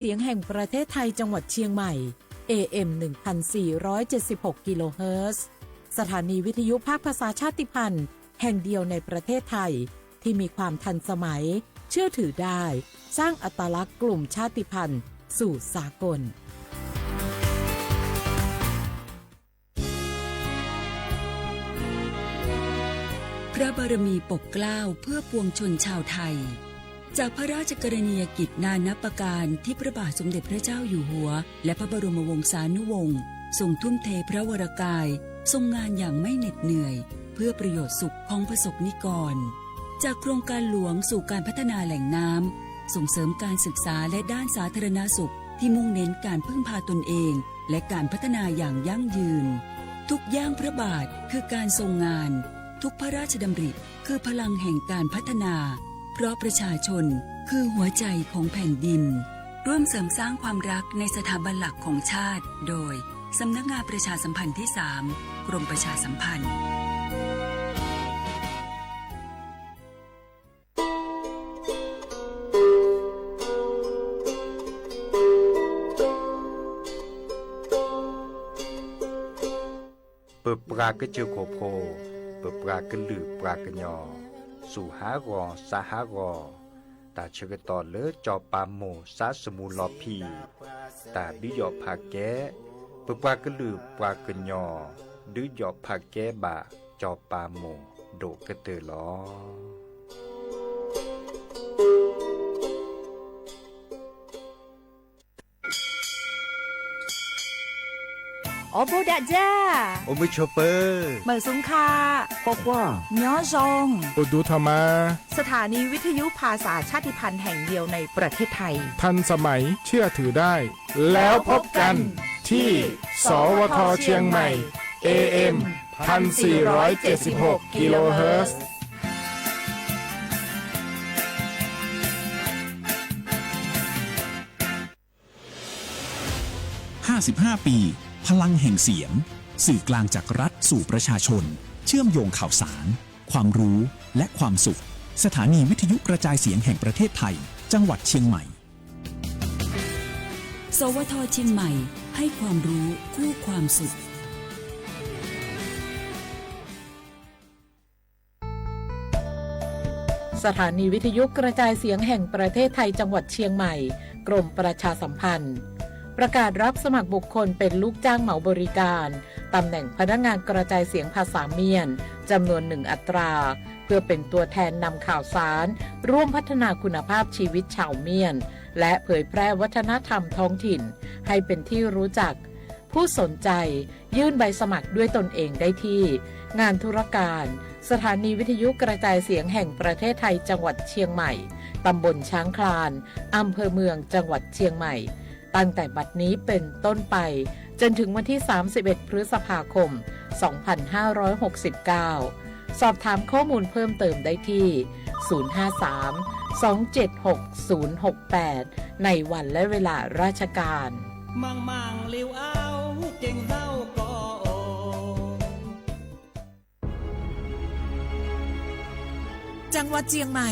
เสียงแห่งประเทศไทย จังหวัดเชียงใหม่ เอ เอ็ม หนึ่งพันสี่ร้อยเจ็ดสิบหก กิโลเฮิรตซ์ สถานีวิทยุภาคภาษาชาติพันธุ์แห่งเดียวในประเทศไทย ที่มีความทันสมัย เชื่อถือได้ สร้างอัตลักษณ์กลุ่มชาติพันธุ์สู่สากล พระบารมีปกเกล้าเพื่อปวงชนชาวไทย จากพระราชกรณียกิจนานับประการที่พระบาทสมเด็จพระเจ้าอยู่หัว และพระบรมวงศานุวงศ์ทรงทุ่มเทพระวรกาย ทรงงานอย่างไม่เหน็ดเหนื่อย เพื่อประโยชน์สุขของประสบนิกร จากโครงการหลวงสู่การพัฒนาแหล่งน้ำ ส่งเสริมการศึกษาและด้านสาธารณสุข ที่มุ่งเน้นการพึ่งพาตนเอง และการพัฒนาอย่างยั่งยืน ทุกย่างพระบาทคือการทรงงาน ทุกพระราชดำริคือพลังแห่งการพัฒนา เพราะประชาชนคือหัวใจของแผ่นดิน ร่วมเสริมสร้างความรักในสถาบันหลักของชาติ โดย สำนักงานประชาสัมพันธ์ที่สาม กรมประชาสัมพันธ์ ပပှၤကစၢၢ်ခိၣ်ဖိ, ပပှၤကလုာ်ပှၤကညီ, စူၢ်ဟးဂီၤ စါဟးဂီၤ, တၢ်ဆၢကတီၢ်လၢစီၤပၤမိၢ်စါစမူလီၤဖံး, တၢ်ဒုးယီၣ်ဖးကဲ, ပပှၤကလုာ်ပှၤကညီ ဒုးယီၣ်ဖးကဲဘၣ်စီၤပၤမိၢ်ဒိၣ်ကတၢၢ်လီၤ. အိၣ်ဘူးဒးယါ, အိၣ်မုာ်ဆိးပၢၤ, မုာ်ဆူၣ်ခါ, ကွၢ်ကွၢ်, ညီယီၣ်, အိၣ်ဒူထီၣ်မး, สถานีวิทยุภาษาชาติพันธุ์แห่งเดียวในประเทศไทย ทันสมัย เชื่อถือได้ แล้วพบกันที่ สวท เชียงใหม่ เอ เอ็ม พันสี่ร้อยเจ็ดสิบหก กิโลเฮิรตซ์ ห้าสิบห้า ปี พลังแห่งเสียง สื่อกลางจากรัฐสู่ประชาชน เชื่อมโยงข่าวสาร ความรู้ และความสุข สถานีวิทยุกระจายเสียงแห่งประเทศไทย จังหวัดเชียงใหม่ สวท เชียงใหม่ ให้ความรู้คู่ความสุข สถานีวิทยุกระจายเสียงแห่งประเทศไทยจังหวัดเชียงใหม่ กรมประชาสัมพันธ์ ประกาศรับสมัครบุคคลเป็นลูกจ้างเหมาบริการ ตำแหน่งพนักงานกระจายเสียงภาษาเมียน จำนวนหนึ่งอัตรา เพื่อเป็นตัวแทนนำข่าวสาร ร่วมพัฒนาคุณภาพชีวิตชาวเมียน และเผยแพร่วัฒนธรรมท้องถิ่น ให้เป็นที่รู้จัก ผู้สนใจ ยื่นใบสมัครด้วยตนเองได้ที่ งานธุรการ สถานีวิทยุกระจายเสียงแห่งประเทศไทยจังหวัดเชียงใหม่ ตำบลช้างคลาน อำเภอเมืองจังหวัดเชียงใหม่ ตั้งแต่บัดนี้เป็นต้นไป จนถึงวันที่ สามสิบเอ็ด พฤษภาคม สองพันห้าร้อยหกสิบเก้า สอบถามข้อมูลเพิ่มเติมได้ที่ ศูนย์ห้าสาม สองเจ็ดหก ศูนย์หกแปด ในวันและเวลาราชการ จังหวัดเชียงใหม่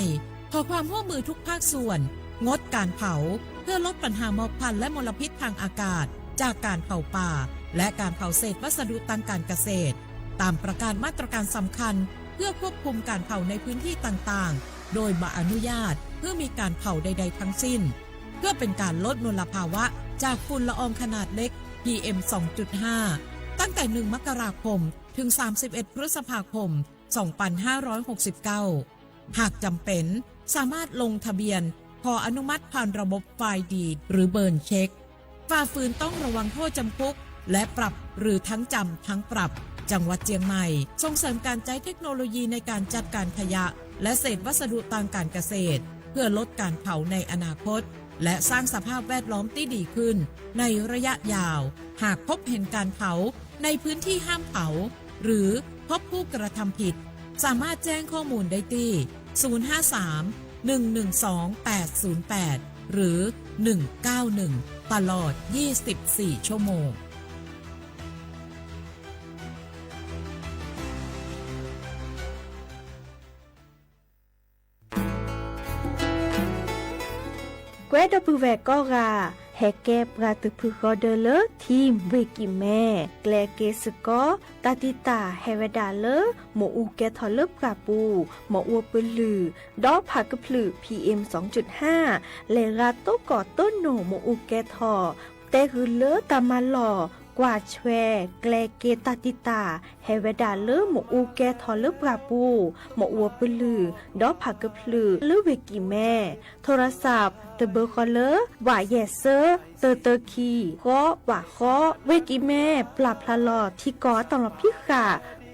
ขอความร่วมมือทุกภาคส่วน งดการเผา เพื่อลดปัญหาหมอกควันและมลพิษทางอากาศ จากการเผาป่า และการเผาเศษวัสดุทางการเกษตร ตามประกาศมาตรการสำคัญ เพื่อควบคุมการเผาในพื้นที่ต่างๆ โดยบ่อนุญาตเพื่อมีการเผาใดๆ ทั้งสิ้น เพื่อเป็นการลดมลภาวะจากฝุ่นละอองขนาดเล็ก พีเอ็ม สองจุดห้า ตั้งแต่ หนึ่ง มกราคม ถึง สามสิบเอ็ด พฤษภาคม สองพันห้าร้อยหกสิบเก้า หากจำเป็น สามารถลงทะเบียนขออนุมัติผ่านระบบไฟล์ดีด หรือเบิร์นเช็ค ฝ่าฝืนต้องระวังโทษจำคุก และปรับ หรือทั้งจำทั้งปรับ จังหวัดเชียงใหม่ ส่งเสริมการใช้เทคโนโลยีในการจัดการขยะ และเศษวัสดุทางการเกษตร เพื่อลดการเผาในอนาคต และสร้างสภาพแวดล้อมที่ดีขึ้น ในระยะยาว หากพบเห็นการเผาในพื้นที่ห้ามเผา หรือพบผู้กระทำผิด สามารถแจ้งข้อมูลได้ที่ ศูนย์ห้าสาม หนึ่งหนึ่งสอง แปดศูนย์แปด หรือ หนึ่งเก้าหนึ่ง ตลอด ยี่สิบสี่ ชั่วโมง ပဝဲဒီပုၢ်ဝဲၢ်ကိးဂၤ ဟဲကဲပှၤတဖုဃီဒၢလၢ Team ဝ့ၢ်ကံၣ်မဲ ကျဲက့ၤစ့ၢ်ကီး တၢ်တံာ်တာ်ဟဲဝဲဒၣ်လၢ မ့ၣ်အူကဲထီၣ်လၢပှၢ်ပူၤ, မ့ၣ်အူပလုၢ်, ဒီးဖးကဖျၢၣ် PM စူၣ်ဟါ, လဲၤဂၤတိကိးတိနိၣ်မ့ၣ်အူကဲထီၣ်, တဲဂုၤလၢတၢ်မၤလီၢ်ကွၢ်ဆွဲကျဲက့ၤတၢ်တံာ်တာ် ဟဲဝဲဒၣ်လၢမ့ၣ်အူကဲထီၣ်လၢပှၢ်ပူၤ, မ့ၣ်အူပလုၢ်, ဒီးဖးကဖျၢၣ်လၢဝ့ၢ်ကံၣ်မဲ, ထိရစး တဘၢဃီလၢ ဝးယဲၢ်စၢ တၢတၢခံ ဃီ ဝးဃီ, ဝ့ၢ်ကံၣ်မဲ ပျၢ်ဖျါလီၤထံကီၢ်အတၢ်လီၤဖံးဃာ် ကြီ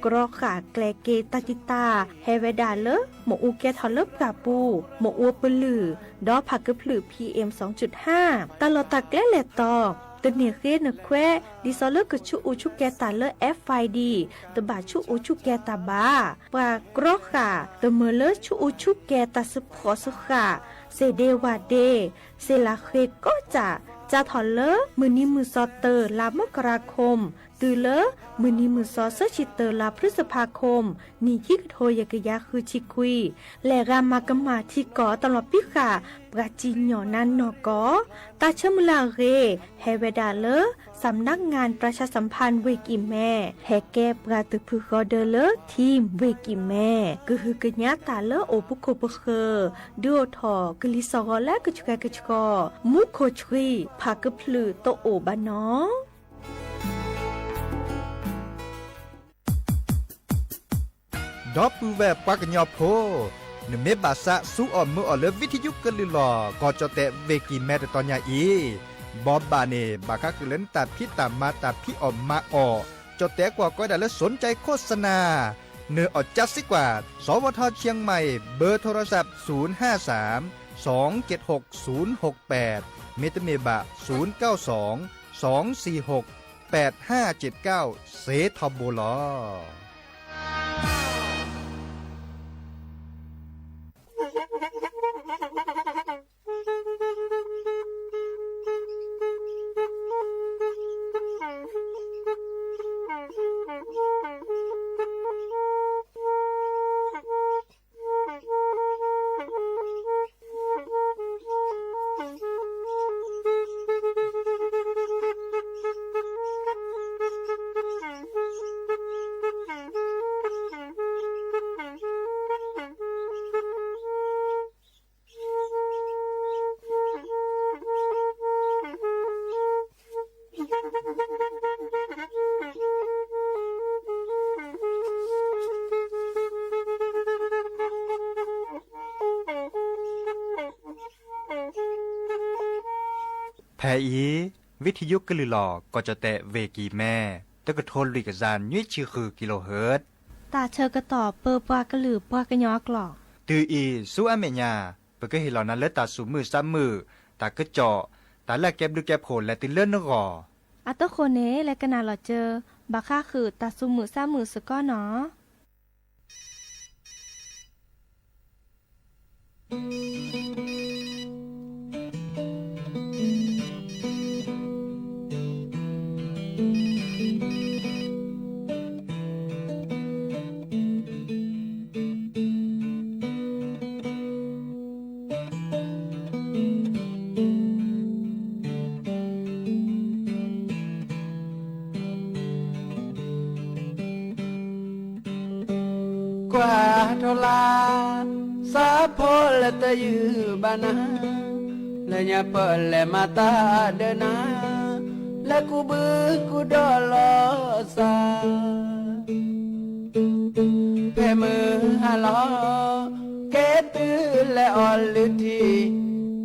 ဃာ်ကျဲက့ၤတၢ်တံာ်တာ် ဟဲဝဲဒၣ်လၢ မ့ၣ်အူကဲထီၣ်လၢပှၢ်ပူၤ, မ့ၣ်အူပလုၢ်, ဒီးဖးကဖျၢၣ် PM စူၣ်ဟါ, တၢ်လီၢ်တၢ်ကျဲလဲၤတီၤ, တန့ၢ်ဃ့နခွဲး, ဒ်သိးလၢကဆူးအူဆူၣ်ကဲၤတၢ်လၢ FID တဘၣ်ဆူးအူဆူၣ်ကဲၤတၢ်ဘၣ်. ပှၤကြီဃာ် တမၢလၢဆူးအူဆူၣ်ကဲၤတၢ်စ့ၢ်ကီးစ့ၢ်ကီး, စ့ၣ်ဒ့ဝၣ်ဒ့, စ့ၣ်လးဃ့ကိးကၠၢ်, စးထီၣ်လၢမုၢ်နံၤမုၢ်သီတၢ လါမကရၤခိၣ် တုၤလၢမုၢ်နံၤမုၢ်သီဆၢဆံတၢ လါဖျုစဖါခိၣ် နံၣ်ခံကထိယဲၢ်ကယၤဃုဆံခွံ, လဲၤဂၤမၤကမၣ်ထံကီၢ်တၢ်လီၤဖံးဃာ် ပှၤစံၣ်ညီၣ်နါနီၢ်ကီၢ်, တၢ်ဆၢမုၢ်လၢ်အဂ့ၢ် ဟဲဝဲဒၣ်လၢ စၣ်မနါငၣ်ပြၢ်ဆၣ်စၣ်ဖၣ်ဝ့ၢ်ကံၣ်မဲ, ဟဲကဲပှၤတဖုဃီဒၢလၢ Team ဝ့ၢ်ကံၣ်မဲ, ကဟုကညးတၢ်လၢအိၣ်ပခိၣ်ပဃၢၤ, ဒုးအိၣ်ထီၣ်ကလံၤစှီၤဂီၤလၢကဆှဲကဆှီ, မူခိၣ်ဆှံ ဖးကဖျၢၣ်တအိၣ်ဘၣ်နီၤ. ဒီပုၢ်ဝဲၢ်ပှၤကညီဖိ, နမ့ၢ်ဘၣ်သးစူအီၣ်မုာ်အီၣ်လၢ ဝံထယုကလုၢ်လီၢ် ကီၢ်ကၠီၣ်တဲၣ်ဝ့ၢ်ကံၣ်မဲတတီၤညါအံၤ, ဘီဘၣ်န့ၣ် ဘၣ်ဃးဃုာ်လၢနတၢ်ဖံးတၢ်မၤတၢ်ဖံးအီၣ်မၤအီၣ်, ကၠီၣ်တဲၣ်ကွၢ်ကီဒၣ်လၢ สนใจโฆษณา, နအီၣ်ကၠါစ့ကွၢ်, สวท เชียงใหม่, เบอร์โทรศัพท์ ศูนย์ห้าสาม สองเจ็ดหก ศูนย์หกแปด, မ့တမ့ၢ်ဘၣ် ศูนย์เก้าสอง สองสี่หก แปดห้าเจ็ดเก้า စ့ထီဘိလီၤ. ဖဲအံၤ ဝံထယုကလုၢ်လီၢ် ကီၢ်ကၠီၣ်တဲၣ်ဝ့ၢ်ကံၣ်မဲ, တကထိလွံၢ်ကယၤနွံဆံဃု kilohertz, တၢ်ဆၢကတီၢ်ပၢပှၤကလုာ်ပှၤကညီအကျိာ်, တုၤအံၤဆူအမဲာ်ညါ, ပကဟ့ၣ်လီၤနၤလၢတၢ်သူၣ်မုာ်သးမုာ်, တၢ်ကစီၣ်, တၢ်လၢအကဲဘျုးကဲဖှိၣ်လဲၤတုၤလၢနဂီၢ်. အဃိန့ၣ် လဲၤကနၣ်လီၤစၢၤ ဘၣ်ဃးဃုာ်တၢ်သူၣ်မုာ်သးမုာ်စ့ၢ်ကီးနီၤ. ကွၢ်ထိၣ်လၢ်, စးဖိလၢတယုၢ်ဘၣ်နၤ, လၢညါပလဲၤမၤတၢ်ဒီးနၤ, လၢကူဘုကူဒီလီၤစၢ်. ဖဲမုၢ်ဟါလီၤ, ကဲတုၤလဲၤအီၣ်လုၢ်ထံ,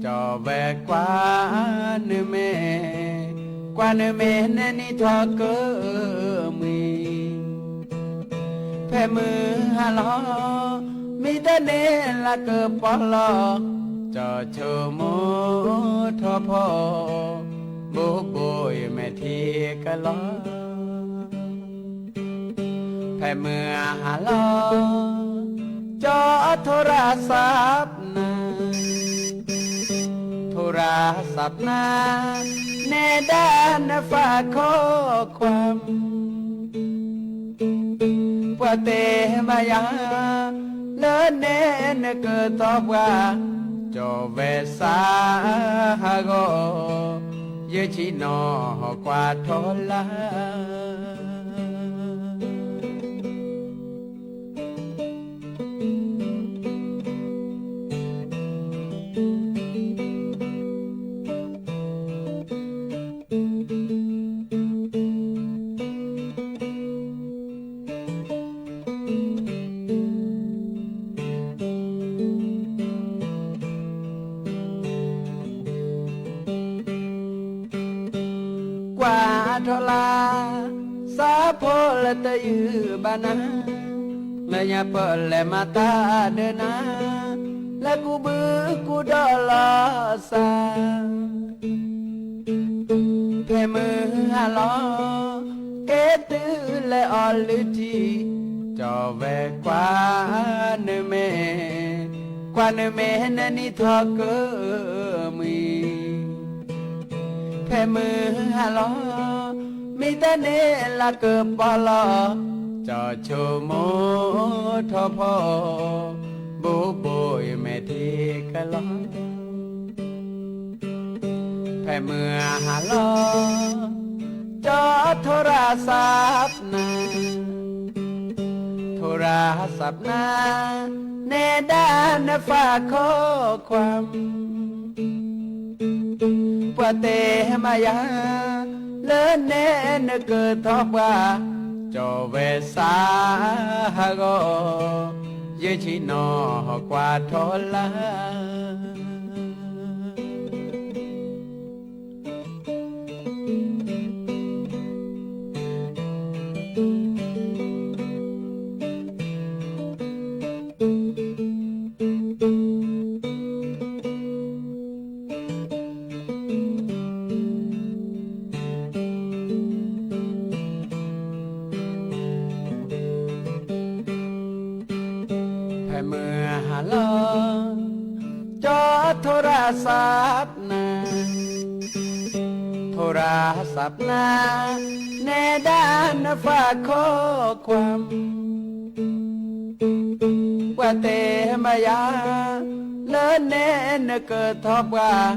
ကၠီဝဲကွၢ်နမဲာ်, ကွၢ်နမဲာ်န့ၣ်နံၤထီၣ်ကမှံၤ. ဖဲမုၢ်ဟါလီၤ, မံတန့ၢ်လၢကပီၤလီၤ, ကၠီဆိကမိၣ်ထီၣ်ဖီ, ဘိဘိအံၤမဲာ်ထံကလီၤ. ဖဲမုၢ်ဟါလီၤ, ကၠီထိရစးနၤ, ထိရစးနၤ, နဲဒၣ်န ฝาก ข้อความ, ပှၤတဲဘၣ်ယၤ, လၢနဲနကတီၢ်ပှၤ, ကၠီ ကၠီၣ်ဝဲစးဟးဂီၤ, ယဆ့ၣ်နီၤဟီၣ်ကွၢ်ထီၣ်လၢ် ကွၢ်ထီၣ်လၢ် စးဖိလၢတယုၢ်ဘၣ်နၤ, လၢညါပလဲၤမၤတၢ်ဒီးနၤ, လၢကူဘုကူဒီလီၤစၢ် ဖဲမုၢ်ဟါလီၤ ကဲတုၤလဲၤအီၣ်လုၢ်ထံ, ကၠီၣ်ဝဲကွၢ်နမဲာ်, ကွၢ်နမဲာ်နနံၤထီၣ်ကမှံၤ, ဖဲမုၢ်ဟါလီၤ မ့ၢ်တၢ်န့ၣ်လၢကပီၤလီၤ, ကၠီၣ်ဆိကမိၣ်ထီၣ်ဖီ, ဘိဘိအမဲာ်ထံကလီၤ ဖဲမုၢ်ဟါလီၤ ကၠီၣ်ထိရၣ်စးနၤ, ထိရၣ်စးနၤ, နဲဒၣ်န ဖးခိၣ်ခွါ ပှၤတဲမၤယၤ လၢနဲနကထီၣ်ပှၢ်, ကၠီၣ်ဝဲစးဟးဂီၤ, ယဆ့ၣ်နီၤဟီၣ်ကွၢ်ထီၣ်လၢ် ဖဲမုၢ်ဟါလီၤ ကၠီၣ်ထိရၣ်စးနၤ, ထိရၣ်စးနၤ, နဲဒၣ်န ဖးခိၣ်ခွါ ပှၤတဲမၤယၤ လၢနဲနကထီၣ်ပှၢ်,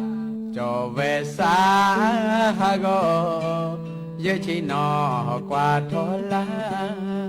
ကၠီၣ်ဝဲစးဟးဂီၤ, ယဆ့ၣ်နီၤဟီၣ်ကွၢ်ထီၣ်လၢ်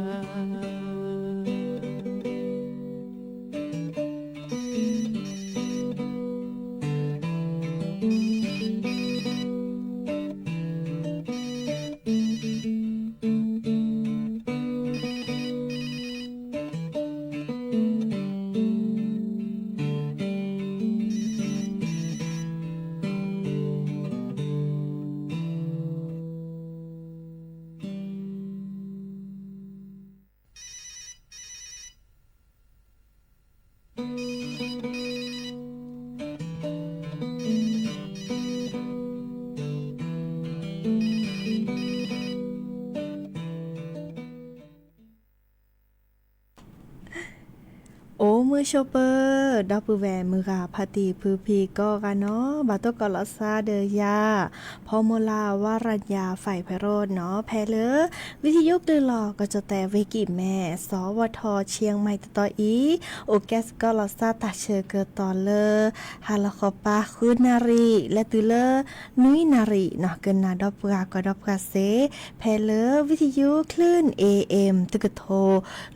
အိၣ်မုာ်ဆိးပၢၤ ဒီပုၢ်ဝဲၢ်မုၢ်ဂၤ ဖါတံၢ်ဖုဖံကိးဂၤနီၤ, ဘၣ်တိၢ်ကီးလီၤစၢ်ဒီးယၤ ဖီမီလၤ ဝၤရၤယၤ ဖဲးဖဲးရိၣ်နီၤ, ဖဲလၢ ဝံထယိကလုၢ်လီၤ ကီၢ်ကၠီၣ်တဲာ် ဝ့ၢ်ကံၣ်မဲၣ် စီၤဝီၤထီၣ် ဆ့ၣ်မၢၣ် တတီၤအံၤ, အိၣ်ကဲစ့ၢ်ကီးလီၤစၢ် တၢ်ဆၢကတီၢ်လၢ ဟါလီၤဃီၤပၤ ဃုနၣ်ရံၣ် လၢတုၤလၢ နွံနၣ်ရံၣ်နီၤ, ကနၣ်ဒီးပှၤ ကွၢ်ဒီးပှၤစ့ၢ်, ဖဲလၢ ဝံထယိကလုၢ် เอเอ็ม တကထိ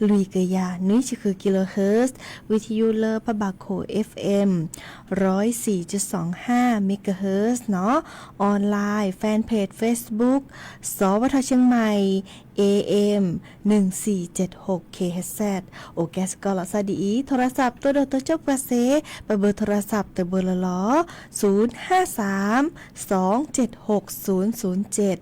လွံၢ်ကယၤနွံဆံဃု kilohertz, ဝံထယိလၢပှၤဘၣ်ခိၣ် FM ร้อยสี่จุดสองห้า megahertz နီၤ, online fan page Facebook စီၤဝီၤထီၣ် ဆ့ၣ်မၢၣ် AM หนึ่งสี่เจ็ดหก คิโฮเฮิรตซ์, အိၣ်ကဲစ့ၢ်ကီးလီၤစၢ်ဒ်အံၤ, ထိရၣ်စး တိၢ်ဒီးတိၢ်ကၠိၣ်ပှၤစ့ၢ်, ပဘၢထိရၣ်စးတဘိလၢလီၤ, ศูนย์ห้าสาม สองเจ็ดหกศูนย์ศูนย์เจ็ด,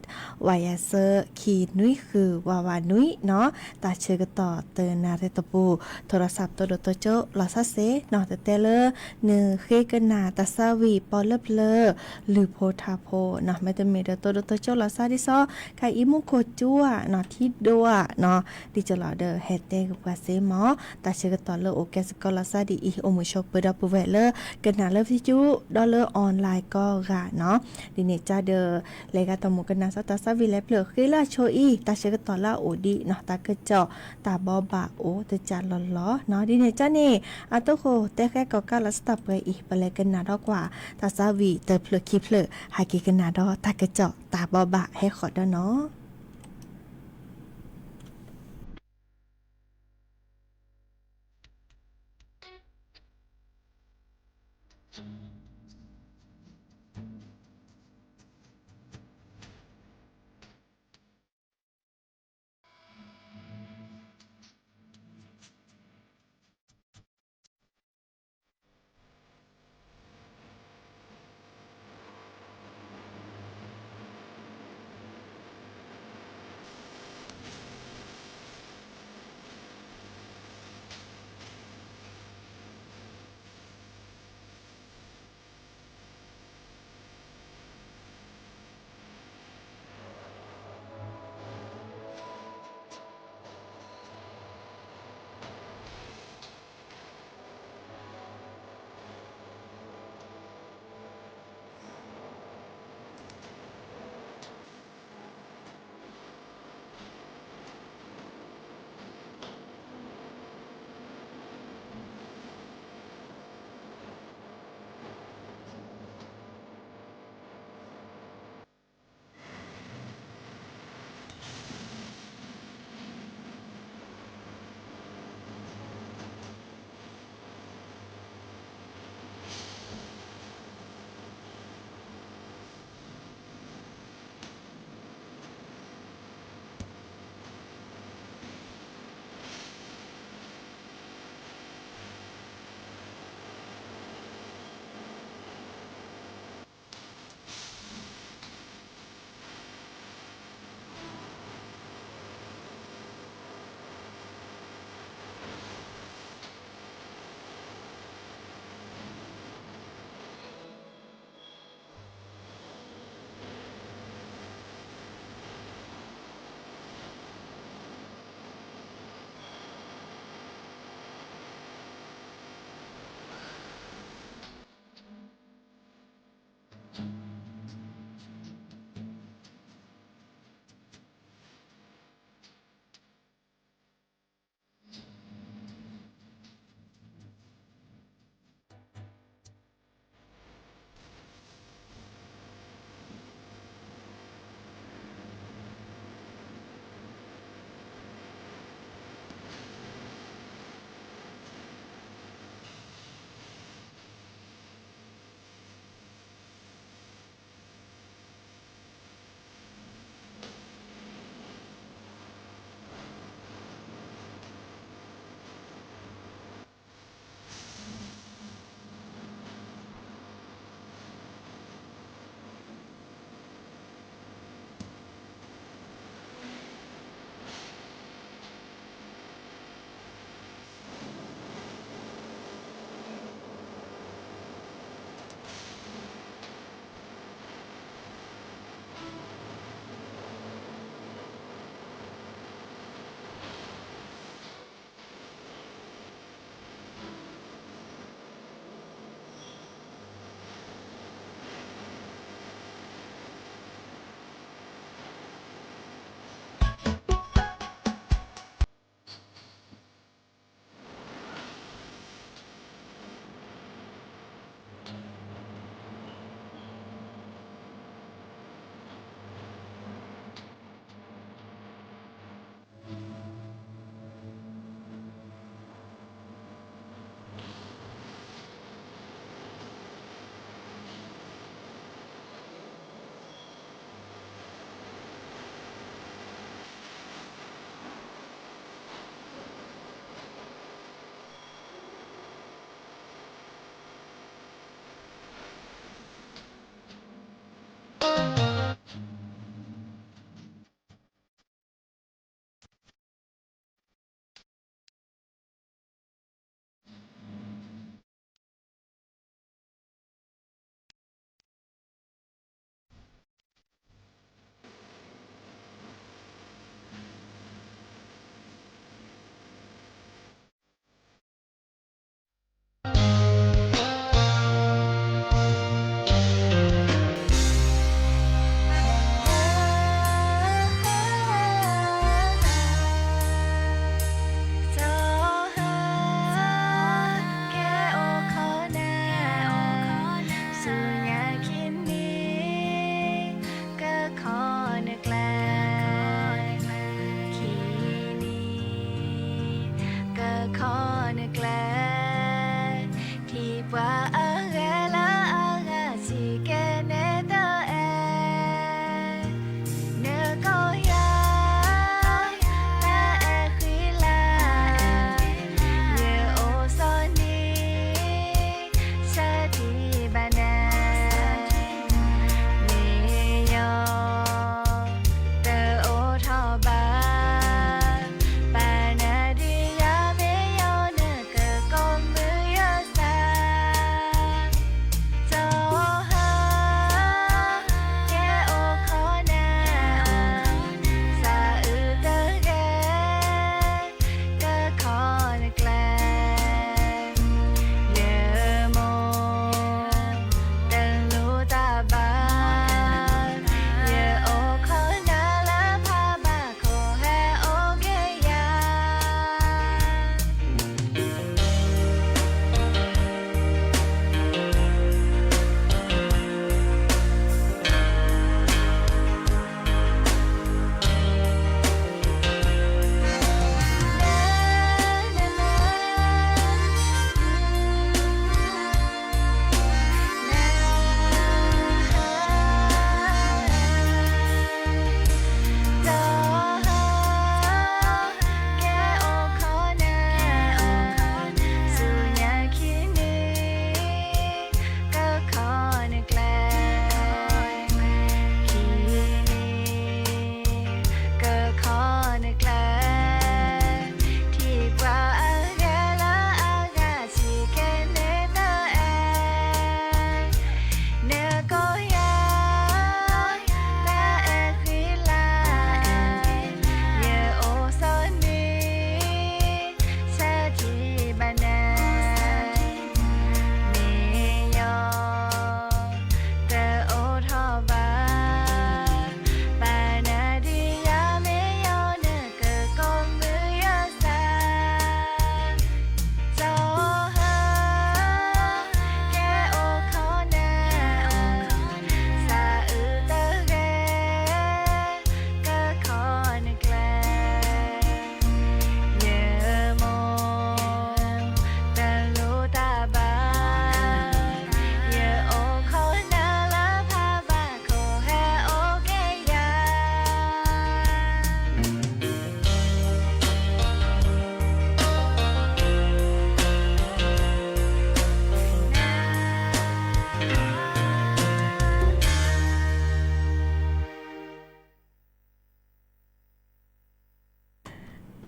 ဝဲယဲၢ်ဆၢ ခံနွံဃု ဝးဝးနွံနီၤ, တၢ်ဆၢကတီၢ်တနၣ်ရံၣ်တပူၤ, ထိရၣ်စး တိၢ်ဒီးတိၢ်ကၠိၣ်လီၤစၢ်စ့ၢ်နီၤ, တဲတဲလၢ နဃ့ကနၣ်တၢ်သးဝံၣ် ပီၣ်လၢပျၢၤ လုၢ်ဖိထါဖိနီၤ, မ့တမ့ၢ်ဒီး တိၢ်ဒီးတိၢ်ကၠိၣ်လီၤစၢ်ဒ်သိး ခါအံၤမူခိၣ်ကၠူၣ်ဧါနီၤ, ထံဒိၣ်ဧါနီၤ, ဒ်ကလီၤဒီးဟဲတဲကပှၤစ့မး, တၢ်ဆၢကတီၢ်လၢအိၣ်ကဲစ့ၢ်ကီးလီၤစၢ်ဒ်အံၤ အိၣ်မုာ်ဆိးပၢၤဒီပုၢ်ဝဲၢ်လၢ ကနၣ်လၢ Facebook ဒီးလၢ online ကိးဂၤနီၤ, ဒ်န့ၣ်ကဒီး လဲၤဂၤတမူးကနၣ်စီတၢ်သးဝံၣ်လဲၤဖျၢၣ်ဃ့လၢအဆိအံၤ တၢ်ဆၢကတီၢ်လၢအအိၣ်ဒံးနီၤ တၢ်ကစီၣ်တၢ်ဘိးဘၣ်အိၣ်တကးလီၤလီၤနီၤ, ဒ်န့ၣ်ကန့ၣ် အတိၢ်ဃိတဲဃဲကီၢ်ကးလီၤစၢ်တၢ်ပှဲၤအံၤ ပလဲၤကနၣ်ဒီးကွၢ် တၢ်သးဝံၣ်တဖျၢၣ်ခံဖျၢၣ် ဟဲက့ၤကနၣ်ဒီးတၢ်ကစီၣ်တၢ်ဘိးဘၣ်ဟဲဃီၤဒီးနီၤ.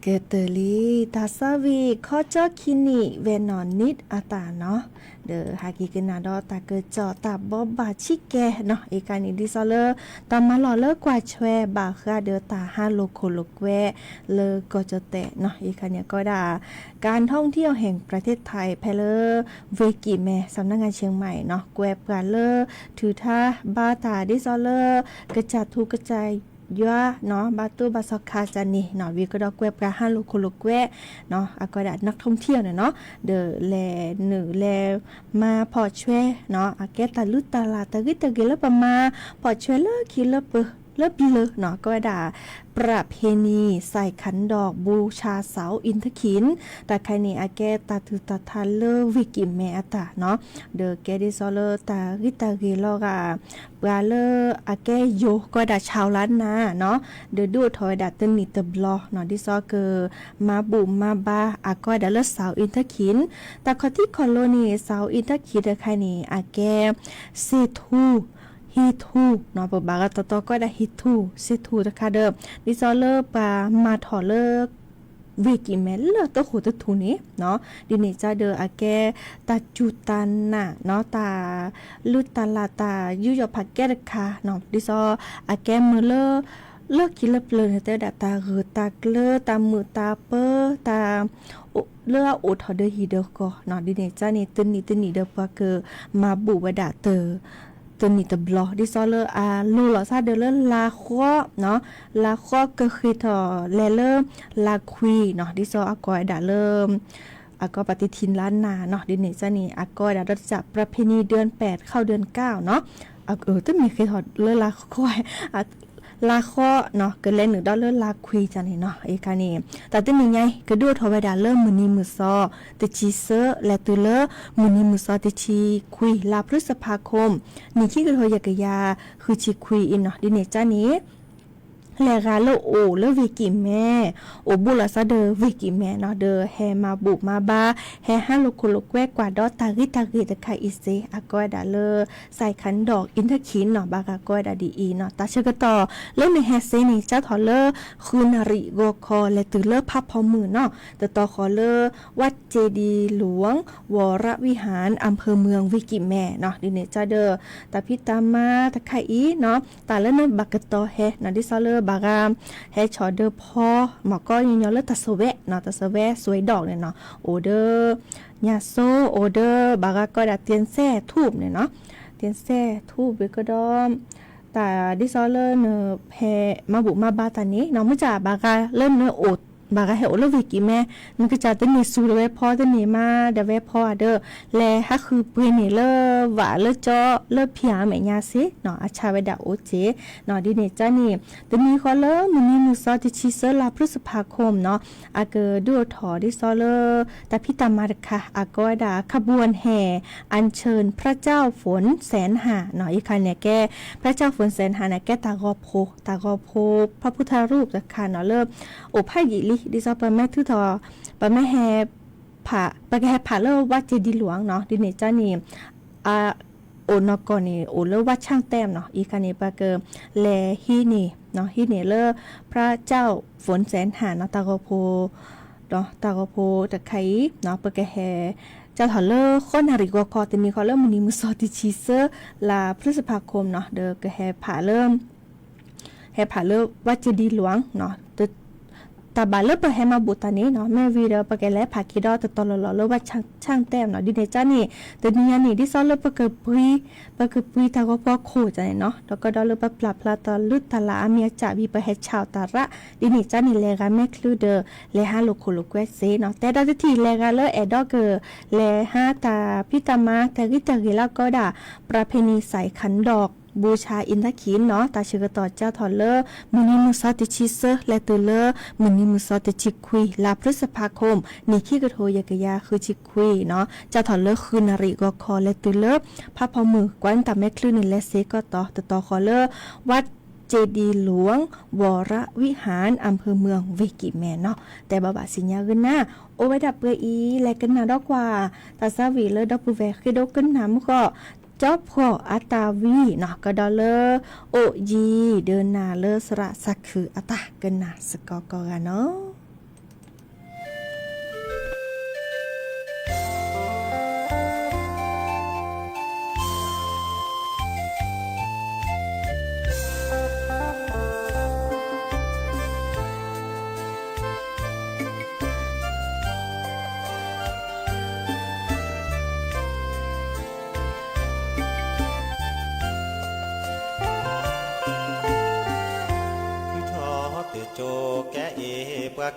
ကတၢၢ်လံ, တၢ်သးဝံၣ်ခီကၠီခံနံၣ် ဝဲနီၢ်နံၣ်အတၢ်နီၤ, ဒီးဟဲက့ၤကနၣ်ဒီးတၢ်ကစီၣ်တၢ်ဘိးဘၣ်ဆံးကဲနီၤ, အံၤခါန့ၣ် ဒ်သိးလၢ တၢ်မၤလီၢ်လၢကွၢ်ဆွဲဘၣ်ဃးဒီးတၢ်ဟးလိာ်ခိၣ်လိာ်ကွဲ လၢကီၢ်ကၠီၣ်တဲာ်နီၤ, အံၤခါန့ၣ် အကိးဝဲဒၣ် การท่องเที่ยวแห่งประเทศไทย ဖဲလၢ ဝ့ၢ်ကံၣ်မဲ สำนักงานเชียงใหม่ နီၤ, ကွဲးပှၤလၢ ထုးထါဘါတၢ်ဒ်သိးလၢ ကစၢ်ထူကစၢ်ယွၤနီၤ, ဘါတိၢ်ဘါစီၤခါကန့ၣ်နီၤ, ဝံၤကဒီးကွဲးပှၤဟးလိာ်ခိၣ်လိာ်ကွဲနီၤ, အကိးဝဲဒၣ် นักท่องเที่ยว န့ၣ်နီၤ, ဒီးလဲၤနုာ်လဲၤမၤဖီၣ်ဆွဲနီၤ, အကဲတၢ်လုၢ်တၢ်လၢ်တၢ်ဂ့ၤတၢ်ဂ့ၤလၢပမၤ ဖီၣ်ဆွဲလၢခံလၢပ လၢပျၢၤနီၤ, ကိးဝဲဒၣ် ประเพณีใส่ขันดอกบูชาเสาอินทขิล တၢ်ခါန့ၣ် အကဲတၢ်ထုးတၢ်ထါလၢဝ့ၢ်ကံၣ်မဲအတၢ်နီၤ, ဒီးကဲဒ်သိးလၢတၢ်ဂ့ၤတၢ်ဂ့ၤလီၤဂာ် ပှၤလၢအကဲယိၤ ကိးဝဲဒၣ် ชาวล้านนา နီၤ, ဒီးဒုးအိၣ်ထီၣ်ဝဲဒၣ်တနံၣ်တဘျီနီၤ, ဒ်သိးက မၤဘူၣ်မၤဘါ အကိးဝဲဒၣ်လၢ เสาอินทขิล တၢ်ခီၣ်ထံးခီၣ်လိၤန့ၣ် เสาอินทขิล တၢ်ခါန့ၣ် အကဲ စ့ထူ ဟံးထူနီၤ, ပဘၣ်ဂီၤတီတီကိးဝဲဒၣ်ဟံးထူ စ့ထူတခါဒီး ဒ်သိးလၢပှၤမၤထီၣ်လၢ ဝ့ၢ်ကံၣ်မဲလၢတဃိာ်တထူၣ်န့ၣ်နီၤ, ဒ်န့ၣ်ကဒီးအကဲ တၢ်စူၢ်တၢ်နာ်နီၤ, တၢ်လုၢ်တၢ်လၢ် တၢ်ယူးယီၣ်ဖးကဲတခါနီၤ, ဒ်သိးအကဲမုာ်လၢ လၢခံလၢပျၢၤန့ၣ် တဲဝဲဒၣ်တၢ်ဂၢၢ်တၢ်ကျၢၤ တၢ်မုာ်တၢ်ပၢၤ တၢ် လၢအအိၣ်ထီၣ်ဒီးဟံၣ်ဒီးဃီနီၤ, ဒ်န့ၣ်ကန့ၣ် တနံၣ်တနံၣ်ဒီးပှၤကမၤဘူၣ်ဝဲဒၣ်တ တနံၣ်တဘျီ, ဒ်သိးလၢအလိၤလီၤသးဒီးလၢလါဃီနီၤ, လါဃီကဃ့ၢ်ထီၣ်လဲၤလၢလါခွံနီၤ, ဒ်သိးအကိးဝဲဒၣ်လၢ အကိးပှၤတထံၣ်လါနၤနီၤ, ဒ်န့ၣ်ကန့ၣ် အကိးဝဲဒၣ်ဒီးတၢ် ประเพณีเดือนแปดเข้าเดือนเก้า နီၤ, တမ့ၢ်ဃ့ၢ်ထီၣ်လၢလါဃီ လါဃီနီၤ ကလဲၤနုာ်ဒီးလၢလါခွံကန့ၣ်နီၤ, အံၤခါန့ၣ် တၢ်တနံၣ်ညါအံၤ ကဒုးအိၣ်ထီၣ်ဝဲဒၣ်လၢမုၢ်နံၤမုၢ်သီ တဆံသၢ လဲၤတုၤလၢ မုၢ်နံၤမုၢ်သီတဆံခွံ လါพฤษภาคม နံၣ်ခံကထိယဲၢ်ကယၤဃုဆံခွံအံၤနီၤ, ဒ်န့ၣ်ကန့ၣ် လဲၤဂၤလၢအိၣ်လၢဝ့ၢ်ကံၣ်မဲ အိၣ်ဘူးလိာ်သးဒီးဝ့ၢ်ကံၣ်မဲနီၤ, ဒီးဟဲမၤဘူၣ်မၤဘါ ဟဲဟးလိာ်ခိၣ်လိာ်ကွဲကွၢ်ဒီးတၢ်ဂ့ၤတၢ်ဂ့ၤတခါအံၤစ့ အကိးဝဲဒၣ်လၢ สายขันดอกอินทขิล နီၤ, ဘၣ်ဃးကိးဝဲဒၣ်ဒ်အံၤနီၤ, တၢ်ဆၢကတီၢ်လၢနဟဲစ့န့ၣ် စးထီၣ်လၢ ဃုနၣ်ရံၣ်ဂီၤခီ လဲၤတုၤလၢဖးဖီမုၢ်နီၤ, တတီၤဃီၤလၢ วัดเจดีย์หลวงวรวิหาร อำเภอเมือง ဝ့ၢ်ကံၣ်မဲနီၤ, ဒ်န့ၣ်ကဒီး တၢ်ဖံးတၢ်မၤတခါအံၤနီၤ, တၢ်လၢနဘၣ်ကတီၤဟဲနီၤ, ဒ်သိးလၢဘၣ်ဃး ဟဲဆီၣ်ဒီးဖီ မ့ၢ်ကီးညီညီလၢတၢ်စံးဝဲနီၤ, တၢ်စံးဝဲ စွဲဒီးန့ၣ်နီၤ, အိၣ်ဒီး ညၣ်စိ အိၣ်ဒီး ဘၣ်ဃးကိးဝဲဒၣ် သၢၣ်စဲၣ်ထူၣ်န့ၣ်နီၤ, သၢၣ်စဲၣ်ထူၣ် ဝံၤကဒီး တၢ်ဒ်သိးလၢနဟဲမၤဘူၣ်မၤဘါတၢ်န့ၣ်နီၤ, မ့ၢ်တၢ်ဘၣ်ဃးလၢနအိၣ် ဘၣ်ဃးဟဲအိၣ်လၢဝ့ၢ်ကံၣ်မဲ နကစၢ်တန့ၢ်စူၤဒၣ်ဝဲဖီ တန့ၢ်မၤဒၣ်ဝဲဖီဧါဒီး လဲၤဟးဃုပှ့ၤန့ၣ်လၢဝးလၢကၠီလၢဖၠၣ်မဲာ်ညါစ့နီၤ, အဆၣ်ဝဲဒၣ်အိၣ်စ့နီၤ, ဒ်န့ၣ်ကန့ၣ် တနံၤဃီလၢမုၢ်နံၤမုၢ်သီတဆံသၢ လါพฤษภาคม နီၤ, အကဒုးအိၣ်ထီၣ်ဒ်သိးလၢ တၢ်ဖံးတၢ်မၤတခါ အကိးဝဲဒၣ် ขบวนแห่อัญเชิญพระเจ้าฝนแสนหา နီၤ, အံၤခါန့ၣ်ကဲ พระเจ้าฝนแสนหา န့ၣ် ကဲတၢ်ဂီၤဖိ တၢ်ဂီၤဖိ พระพุทธรูป တခါနီၤ လၢ အိၣ်ဖးယံာ်လံ ဒ်သိးပမ့ၢ်ထုးထီၣ် ပမ့ၢ်ဟဲ ဖး ပကဟဲဖးလၢ วัดเจดีย์หลวง နီၤ, ဒ်န့ၣ်ကန့ၣ် အ အိၣ်နီၢ်ကီၢ်န့ၣ် အိၣ်လၢ วัดช่างแต้ม နီၤ, အံၤခါန့ၣ် ပကလဲၤဟံးန့ၢ် ဟံးန့ၢ်လၢ พระเจ้าฝนแสนหา နီၤ, တၢ်ဂီၤဖိ တၢ်ဂီၤဖိတခါအံၤ ပကဟဲ စးထီၣ်လၢဃိးနၣ်ရံၣ်ဂီၤခီ တနံၤဃီလၢမုၢ်နံၤမုၢ်သီတဆံသၢ လါพฤษภาคม နီၤ, ဒီးကဟဲဖးလၢ ဟဲဖးလၢ วัดเจดีย์หลวง နီၤ, တၢ်ဘၣ်လၢပဟဲမၤဘူၣ်တၢ်န့ၣ်နီၤ မ့ၢ်ဝံၤဒီး ပကလဲၤဖးက့ၤဒီးတတီၤလီၢ်လီၢ်လၢ วัดช่างแต้ม နီၤ, ဒ်န့ၣ်ကန့ၣ် တနံၤညါန့ၣ် ဒ်သိးလၢပကပှ့ၤ ပကပှ့ၤတၢ်ဂီၤဖိအခိၣ်န့ၣ်နီၤ, ဒီးကဒီးလၢပပျၢ်ဖျါတၢ်လုၢ်တၢ်လၢ်အမံၤအစၢ်ဝံၤ ပဟဲဆါအီၣ်တၢ်ရၣ် ဒ်န့ၣ်ကန့ၣ် လဲၤဂၤမဲာ်ချံဒီး လဲၤဟးလိာ်ခိၣ်လိာ်ကွဲစ့နီၤ, တဲဒီးတထံၣ်လဲၤဂၤလၢအဲၣ်ဒိးက လဲၤဟးတၢ်ဖံးတၢ်မၤ တၢ်ဂ့ၤတၢ်ဂ့ၤလၢအကိးဝဲဒၣ် ประเพณีใส่ขันดอกบูชาอินทขิล နီၤ, တၢ်ဆၢကတီၢ်စးထီၣ်လၢ မုၢ်နံၤမုၢ်သီတဆံသၢ လဲၤတုၤလၢ မုၢ်နံၤမုၢ်သီတဆံခွံ လါพฤษภาคม နံၣ်ခံကထိယဲၢ်ကယၤဃုဆံခွံနီၤ, စးထီၣ်လၢဃုနၣ်ရံၣ်ဂီၤခီ လဲၤတုၤလၢ ဖးဖီမုၢ် ကွၢ်တၢ်မဲာ်ချံန့ၣ် လဲၤစ့ကီးတီၤ တတီၤဃီၤလၢ วัดเจดีย์หลวงวรวิหาร อำเภอเมือง ဝ့ၢ်ကံၣ်မဲနီၤ, တဲဘၣ်ဘၣ်စံညါဂ့ၤနၤ, အိၣ်ဝဲဒၣ်ပှဲၤအံၤ လဲၤကနၣ်ဒီးကွၢ် တၢ်သးဝံၣ်လၢဒီပုၢ်ဝဲၢ်ဃ့ဒိကနၣ်မုၢ်ဃီ ကၠီဖှီၣ်အတၢ်ဝံနီၤ, ကဒီးလၢ အိၣ်ယံၤဒီးနၤလၢသရၣ်သးခုအတၢ်ကနၣ်စ့ၢ်ကီးကီးဂၤနီၤ.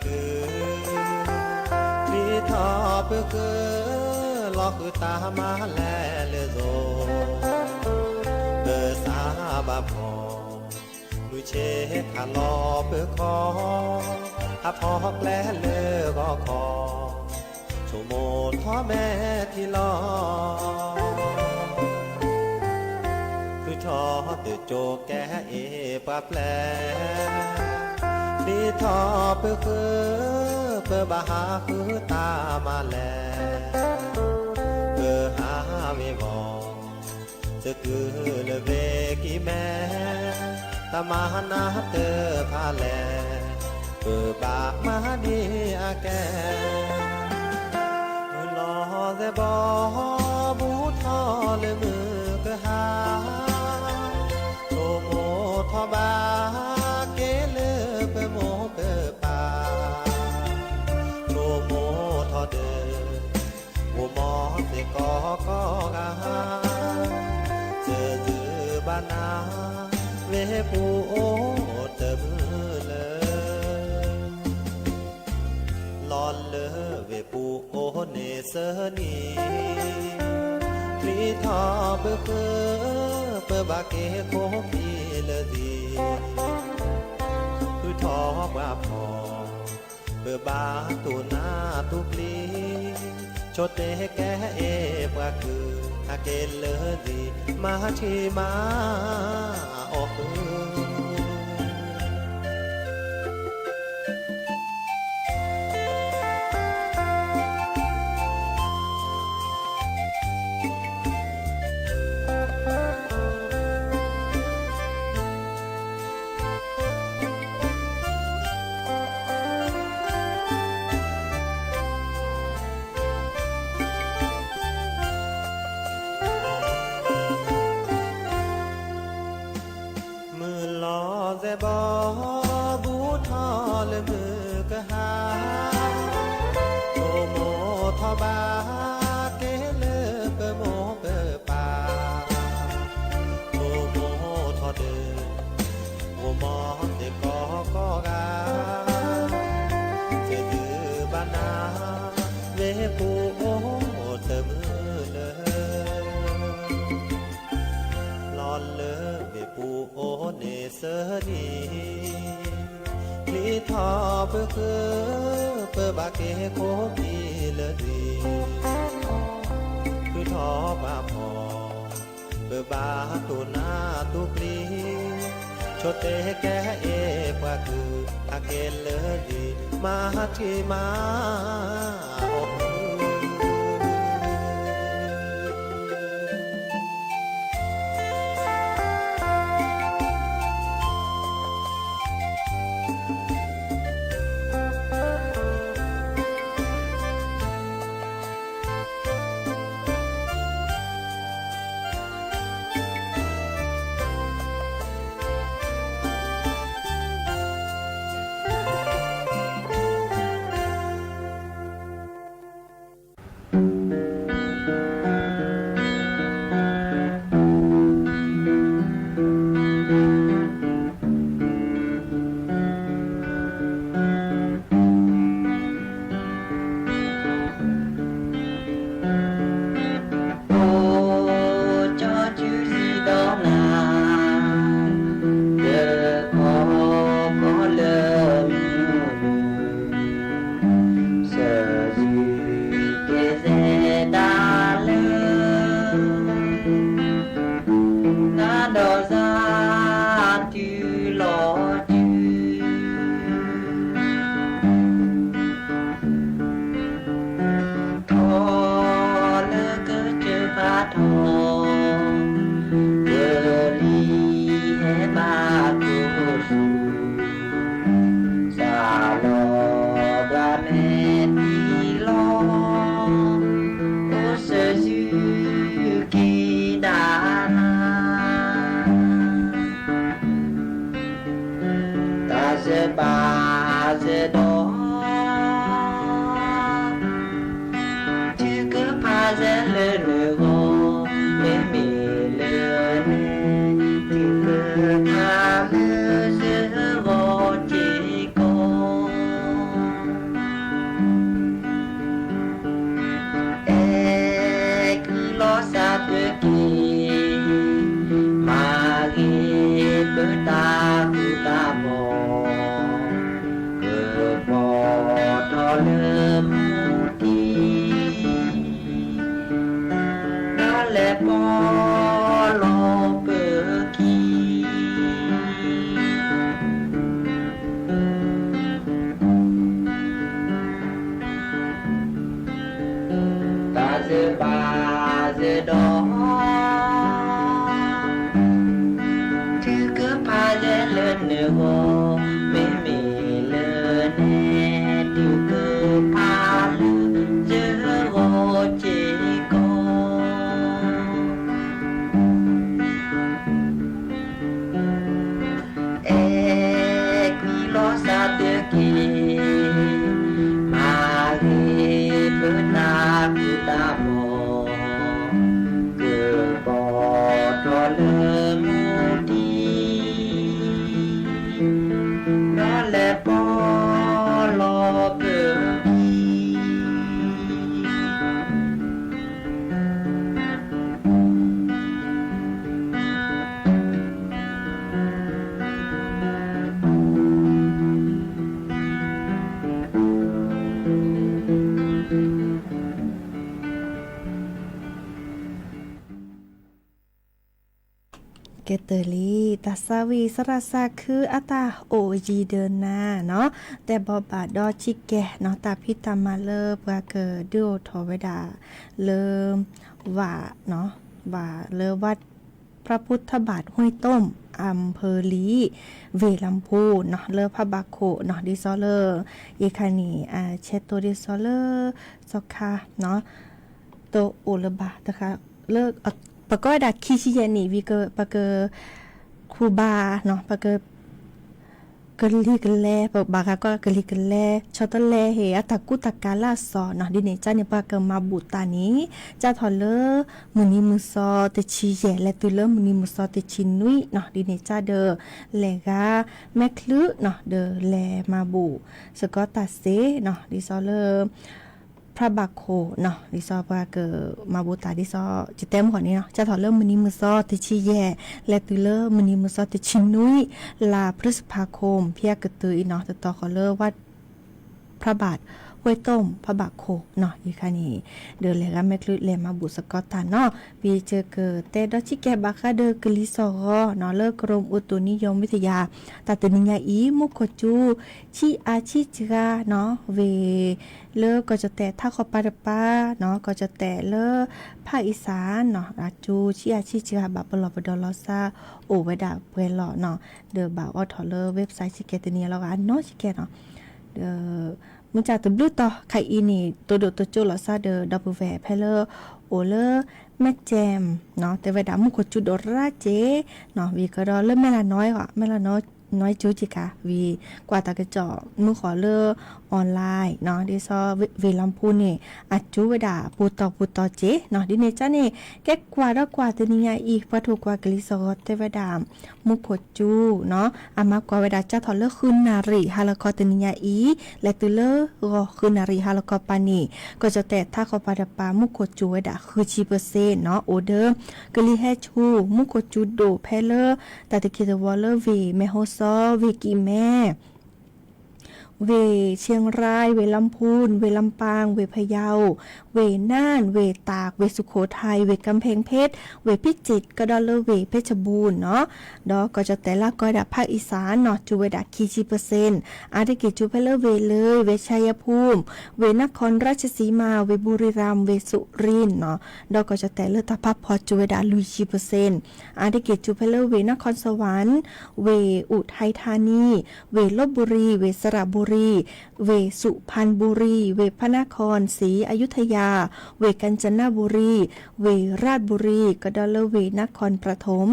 ကု, ချံထီၣ်ပဃု, လီၤဃုာ်တၢ်မၤလဲၤလၢသိ, ပစးဘၣ်ဖီၣ်, မုၢ်ဆ့ၣ်ခးလီၤပခီ, ဟးဖီၣ်ကျဲလၢဂီၤခီ, ဆိကမိၣ်ထီၣ်မဲာ်ထံလီၤ ဃုထီၣ်တကၠိကဲအ့ၣ်ပှၤပျဲၢ်, ချံထီၣ်ပဃု, ပဘၣ်ဟးဃုတၢ်မၤလဲၤ, ပဟးဝ့ၤဝီၤ, သကုၤလၢဝ့ၤကံၢ်မဲ, တၢ်မၤနၢ်တဖၣ်လဲၣ်, ပဘၣ်မၤဒ်အကဲ မုၢ်လီၤသဲးဘီ ဘူးထီၣ်လၢမုၢ်ကဟါ, ဆိကမိၣ်ထီၣ်ဘၣ်က့ၤလၢပမိၢ်ပပၢ်, ဆိကမိၣ်ထီၣ်ဒီး မိၢ်မီၢ်သ့ၣ်ကီကီဂၤ, သယုၢ်ဘၣ်နၤ ဝ့ၢ်ပူၤအိၣ်တမုာ်လၢ လီၤလၢဝ့ၢ်ပူၤအိၣ်န့ၣ်သၢနံၤ, ချံထီၣ်ပဃု, ပဘၣ်က့ၤခိၣ်ခံလၢသံ, ဃုထီၣ်ပှၤဖီၣ်, ပဘၣ်တူၢ်နးတူၢ်ပျံၤ, ဆိတဲကဲအ့ၣ်ပှၤကုၢ်, ဟးက့ၤလၢသံ, မၤထံမၤအီၣ်ဃု မုၢ်လီၤသဲးဘီ ဘူးထီၣ်လၢမုၢ်ကဟါ, ဆိကမိၣ်ထီၣ်ဘၣ်က့ၤလၢပမိၢ်ပပၢ်, ဆိကမိၣ်ထီၣ်ဒီး မိၢ်မီၢ်သ့ၣ်ကီကီဂၤ, သယုၢ်ဘၣ်နၤ ဝ့ၢ်ပူၤအိၣ်တမုာ်လၢ လီၤလၢဝ့ၢ်ပူၤအိၣ်န့ၣ်သၢနံၤ, ချံထီၣ်ပဃု, ပဘၣ်က့ၤခိၣ်ခံလၢသံ, ဃုထီၣ်ပှၤဖီၣ်, ပဘၣ်တူၢ်နးတူၢ်ပျံၤ, ဆိတဲကဲအ့ၣ်ပှၤကုၢ်, ဟးက့ၤလၢသံ, မၤထံမၤ အိၣ်ကၠီစုစံဒီးနၤ, တကီကီလၢမုၢ်နုာ်, သယုၢ်က့ၤသဲးတၢ်လၢ တၢ်ဒီးစၢ် တုၤလီၤတုၤ ထီၣ်လၢကစၢၢ်ဖးထီ, ကလံၤဟဲဘၣ်ကိးဆူၣ်, စးလီၤဘၣ်မဲာ်ထံလီၤ, အိၣ်သယုၢ်က့ၤဒၣ်နၤ တၢ်စၢဘၣ်စၢဒီး ထုကဖၣ်စၢလၢနဂီၢ်, မ့မ့ၢ်လၢန, ထုကဖၣ်လၢစၢဂီၢ်စ့ၢ်ကီး. နဂီၢ် မ့မ့ၢ်လၢနဲဒုးကဖးလၢ ယဂီၢ်စ့ၢ်ကီး အဲၣ်ကွံာ်လီၤစၢ်တက့ၢ်, မၤဂ့ၤပတၢ်ဖံးတၢ်မၤ, ကပီၤထီၣ်လၢမူဒံး, ဒီးလဲၤပီၤလီၤပကံ ကဲတၢ်လံ, တၢ်သးဝံၣ် သရၣ်သးခု အတၢ်အိၣ်ယံၤဒၢးနၤနီၤ, တဲဘီဘၣ်ဒီးဆံးကဲနီၤ တၢ်ဖံးတၢ်မၤလၢပှၤကဒုးအိၣ်ထီၣ်ဝဲဒၣ်လၢ ဝး, ဝးလၢဝး พระพุทธบาทห้วยต้ม อำเภอลี เวลำพูนနီၤ လၢဖးဘးခိၣ်နီၤ ဒ်သိးလၢ ယခါန့ၣ် ဆဲးတိၤဒ်သိးလၢ စီၤခါနီၤ တအိၣ်လၢၤဘၣ်တခါ လၢ ပကိးဝဲဒၣ်ခံဆံယဲၢ်နံၣ် ဝံၤက ပက ခူဘၣ်နီၤ ပက ကလံၤကလဲ ပဘၣ်ဃးကီၢ်ကလံၤကလဲ ဆီတလဲဟ့ၣ် အတၢ်ကူတၢ်ကၤလၢအစီၤနီၤ ဒ်န့ၣ်ကၢ်န့ၣ် ပှၤကမၤဘူၣ်တၢ်န့ၣ် ကၢ်ထီၣ်လၢ မုၢ်နံၤမုၢ်သီတဆံယဲၢ် လဲၤတုၤလၢမုၢ်နံၤမုၢ်သီတဆံနွံနီၤ ဒ်န့ၣ်ကၢ်ဒီး လဲၤဂၤမဲာ်ချူနီၤ ဒီးလဲၤမၤဘူၣ်စ့ၢ်ကီးတၢ်စ့နီၤ ဒ်သိးလၢ ဖးဘးခိၣ်နီၤ ဒ်သိးပှၤကမၤဘူၣ်တၢ်ဒ်သိး ယတဲမုၢ်ဃီန့ၣ်နီၤ ကၢ်ထီၣ်လၢမုၢ်နံၤမုၢ်သီတဆံယဲၢ် လဲၤတုၤလၢမုၢ်နံၤမုၢ်သီတဆံနွံ လါพฤษภาคม ဖဲအကတၢၢ်အံၤနီၤ တတီၤဃီၤလၢဝး พระบาทห้วยต้ม ဖးဘးခိၣ်နီၤ ယခါန့ၣ် ဒီးလဲၤဂၤမဲာ်ချူလဲၤမၤဘူၣ်စ့ၢ်ကီးတၢ်နီၤ ပယကတဲဒီးဆံးကဲဘၣ်ဃးဒီးကလံၤစီၤဂီၤနီၤ လၢ กรมอุตุนิยมวิทยา တၢ်တနံၤညါအံၤ မူခိၣ်စူၤ ဆံးအါဆံးစှၤနီၤ ဝ့ၢ်လၢကီၢ်ကၠီၣ်တဲၣ်ထးခီပၤတပၤနီၤ ကီၢ်ကၠီၣ်တဲၣ်လၢ ภาคอีสานနီၤ အစူၤဆံးအါဆံးစှၤ ဘၣ်ပလီၢ်ပဒီးလီၤသးအိၣ်ဝဲဒၣ်ပှဲၤလီၤနီၤ ဒီးဘၣ်အိးထီၣ်လၢ website ဆံးကဲတနံၤအံၤလီၤဂာ်အနီၢ်ဆံးကဲနီၤ ဒီး မုၢ်ဆါတဘျုးတီၤခါအံၤန့ၣ် တိဒိၣ်တိကၠိလိာ်သးဒီး ဒီပုၢ်ဝဲၢ်ဖဲလၢ အိၣ်လၢ မဲၢ်ကၠဲၣ်နီၤ တဲဝဲဒၣ်မူခိၣ်စူၤဒိၣ်ရၣ်က့ၤနီၤ ဝံၤကဒီးလၢမဲၢ်လးနီၢ်အံၤ မဲၢ်လးနီၢ်အံၤစူၤက့ၤခါ ဝံၤကွၢ်တၢ်ကစီၣ်မုၢ်ဃီၤလၢ online နီၤ ဒ်သိး ဝ့ၢ်လီၤဖူန့ၣ် အစူၤဝဲဒၣ်ပူၤတီၤပူၤတီၤက့ၤနီၤ ဒ်န့ၣ်ကၢ်န့ၣ် ကဲကွၢ်ဒီးကွၢ်တနံၤညါအံၤ ပှၤထိၣ်ကွၢ်ကလံၤစီၤဂီၤတဲဝဲဒၣ် မူခိၣ်စူၤနီၤ အမၤကွၢ်ဝဲဒၣ်ကၢ်ထီၣ်လၢဃုနၣ်ရံၣ်ဟါလီၤခီတနံၤညါအံၤ လဲၤတုၤလၢဂီၤဃုနၣ်ရံၣ်ဟါလီၤခီပၤန့ၣ် ကီၢ်ကၠီၣ်တဲၣ်ထးခီပၤတပၤ မူခိၣ်စူၤဝဲဒၣ်ဃုဆံပၢၢ်စ့ၣ်နီၤ အိၣ်ဒီး ကလံၤဟဲဆူၣ် မူခိၣ်စူၤဒိၣ်ဖဲလၢ တၢ်တက့ၢ်တဝီၤလၢဝ့ၢ်မဲၢ်ဟီၣ်စီ ဝ့ၢ်ကံၢ်မဲ ဝ့ၢ်ဆ့ရၢၣ် ဝ့ၢ်လီၤဖူ ဝ့ၢ်လီၤပၢ် ဝ့ၢ်ဖယီ ဝ့ၢ်နၢၣ် ဝ့ၢ်တၢ် ဝ့ၢ်စူၣ်ခိၣ်ထၢၣ် ဝ့ၢ်ကၣ်ဖ့ၣ်ဖ့ၣ် ဝ့ၢ်ဖံးစံး ကဒီးလၢဝ့ၢ်ဖ့ၣ်စဘူၣ်နီၤ ဒီးကီၢ်ကၠီၣ်တဲၣ်လၢကီၢ်ဝဲဒၣ် ภาคอีสานနီၤ စူၤဝဲဒၣ်ခံဆံပၢၢ်စ့ၣ် အါတက့ၢ်စူၤဖဲလၢဝ့ၢ်လၢ ဝ့ၢ်ชัยภูมิ ဝ့ၢ်นครราชสีมา ဝ့ၢ်บุรีรัมย์ ဝ့ၢ်สุรินทร์နီၤ ဒီးကီၢ်ကၠီၣ်တဲၣ်လၢတၢ်ဖးဖီစူၤဝဲဒၣ်လွံၢ်ဆံပၢၢ်စ့ၣ် အါတက့ၢ်စူၤဖဲလၢဝ့ၢ်นครสวรรค์ ဝ့ၢ်อุทัยธานี ဝ့ၢ်ลพบุรี ဝ့ၢ်สระบุรี ဝ့ၢ်สุพรรณบุรี ဝ့ၢ်พระนครศรีอยุธยา ဝ့ၢ်กาญจนบุรี ဝ့ၢ်ราชบุรี ကဒီးလၢဝ့ၢ်นครปฐม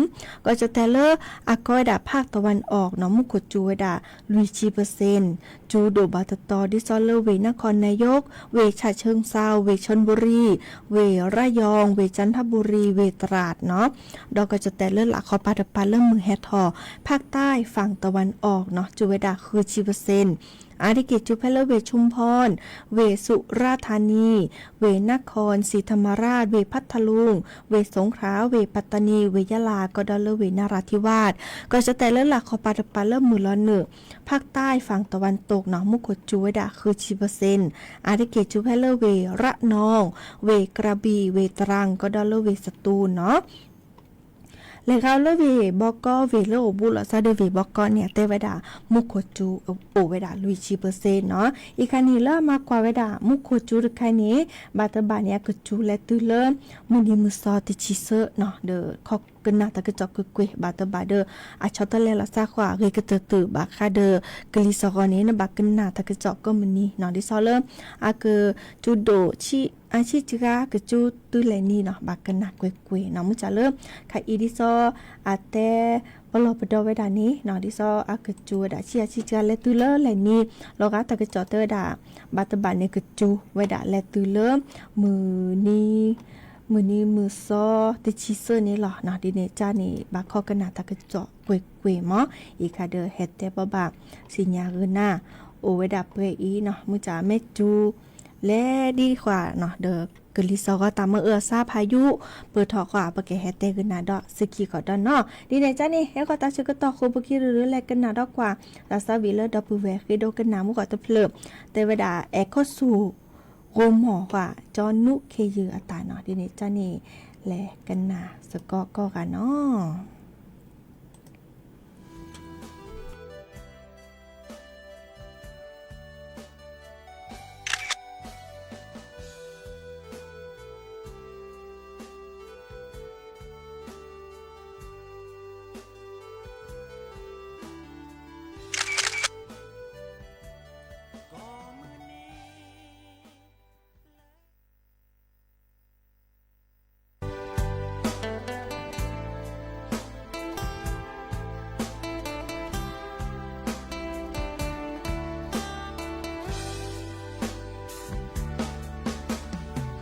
ကီၢ်ကၠီၣ်တဲၣ်လၢ အကီဝဲဒၣ်ဖးတဝၢ်အီၤနီၤ မူခိၣ်စူၤဝဲဒၣ်လွံၢ်ဆံပၢၢ်စ့ၣ် စူၤဒိၣ်ဘၣ်တတီၤ ဒ်သိးလၢဝ့ၢ်นครนายก ဝ့ၢ်ฉะเชิงเซา ဝ့ၢ်ชลบุรี ဝ့ၢ်ระยอง ဝ့ၢ်จันทบุรี ဝ့ၢ်ตราดနီၤ ဒီးကီၢ်ကၠီၣ်တဲၣ်လၢလၢ်ခီပၤတပၤလၢမုၢ်ဟဲထီၣ် ภาคใต้ฝั่งตะวันออกနီၤ စူၤဝဲဒၣ်ဃုဆံပၢၢ်စ့ၣ် အါတက့ၢ်စူၤဖဲလၢဝ့ၢ်ชุมพร ဝ့ၢ်สุราษฎร์ธานี ဝ့ၢ်นครศรีธรรมราช ဝ့ၢ်พัทลุง ဝ့ၢ်สงขลา ဝ့ၢ်ปัตตานี ဝ့ၢ်ยะลา ကဒီးလၢဝ့ၢ်นราธิวาส ကီၢ်ကၠီၣ်တဲၣ်လၢလၢ်ခီပၤတပၤလၢမုၢ်လီၤနုာ် ภาคใต้ฝั่งตะวันตกနီၤ မူခိၣ်စူၤဝဲဒၣ်ဃုဆံပၢၢ်စ့ၣ် အါတက့ၢ်စူၤဖဲလၢဝ့ၢ်ระนอง ဝ့ၢ်กระบี่ ဝ့ၢ်ตรัง ကဒီးလၢဝ့ၢ်စတူၢ်နီၤ လဲၤဃီၤလၢဝ့ၢ်ဘီကီ ဝ့ၢ်လၢအိၣ်ဘူးလိာ်သးဒီးဝ့ၢ်ဘီကီန့ၣ် အတဲဝဲဒၣ် မူခိၣ်စူၤအိၣ်ဝဲဒၣ်လွံၢ်ဆံပၢၢ်စ့ၣ်နီၤ အံၤခါန့ၣ်လၢအမၤကွၢ်ဝဲဒၣ် မူခိၣ်စူၤတခါန့ၣ် ဘၣ်တဘၣ်န့ၣ် အကစူၤလဲၤတုၤလၢ မုၢ်နံၤမုၢ်သီတဆံဆၢနီၤ ဒီးခီ ကနၣ်တၢ်ကစီၣ်ကွ့ၢ်ကွ့ၢ် ဘၣ်တဘၣ်ဒီး အဆီတလဲလီၤသးဃီ အဂ့ၤကတၢၢ်တၢၢ်ဘၣ်ဃးဒီး ကလံၤစီၤဃီန့ၣ် နဘၣ်ကနၣ်တၢ်ကစီၣ်ကိးမုၢ်နံၤနီၤ ဒ်သိးလၢ အကစူဒိၣ် အဆံၣ်တဂၤ ကစူတုၤလဲၤနံၤနီၤ ဘၣ်ကနၣ်ကွ့ၢ်ကွ့ၢ်နီၤ မုၢ်စၢ်လၢ ခါအံၤဒ်သိး အတဲပလီၢ်ပဒီဝဲဒၣ်န့ၣ်နီၤ ဒ်သိးအကစူဝဲဒၣ် ဆံၣ်အဆံၣ်တဂၤ လဲၤတုၤလၢလဲၤနံၤ လီၤဂာ်တၢ်ကစီၣ်တဲဝဲဒၣ် ဘၣ်တဘၣ်န့ၣ် ကစူဝဲဒၣ်လဲၤတုၤလၢ မုၢ်နံၤ မုၢ်နံၤမုၢ်သီတဆံသၢန့ၣ်လီၤ. ဒ်န့ၣ်ကန့ၣ် ဘၣ်ခိးကနၣ်တၢ်ကစီၣ်ကွ့ၢ်ကွ့ၢ်မး အံၤခါဒီးဟဲတဲဘၣ်ဘၣ် စံၣ်ညါဂ့ၤနၤ အိၣ်ဝဲဒၣ်ပှဲၤအံၤနီၤ မုၢ်စၢ်မ့ၢ်စူၤ လဲၤဒ်ဃီနီၤ ဒီးကလံၤစီၤဃီတၢ်မၢအၢအသးဖးယံာ် ပၢၢ်ထီၣ်ဃီ ပကဟဲတဲဂ့ၤနၤဒီး စ့ခံကီၢ်ဒီးနီၤ ဒ်န့ၣ်ကန့ၣ် ဟဲဃီတၢ်ဆၢကတီၢ်ဃိ ပက့ၤရၢရၢလဲၤကနၣ်ဒီးကွၢ် တၢ်သးဝံၣ်လၢဒီပုၢ်ဝဲၢ်ဃ့ဒိကနၣ်မူဃီတဖျၢၣ် တဲဝဲဒၣ် အဲၣ်ခိၣ်ဆူၣ် ဂိၤမီၢ်ဃီ ကၠီနူးခ့ယုၢ်အတၢ်နီၤ ဒ်န့ၣ်ကန့ၣ် လဲၤကနၣ်စ့ၢ်ကီးကိးဂၤနီၤ.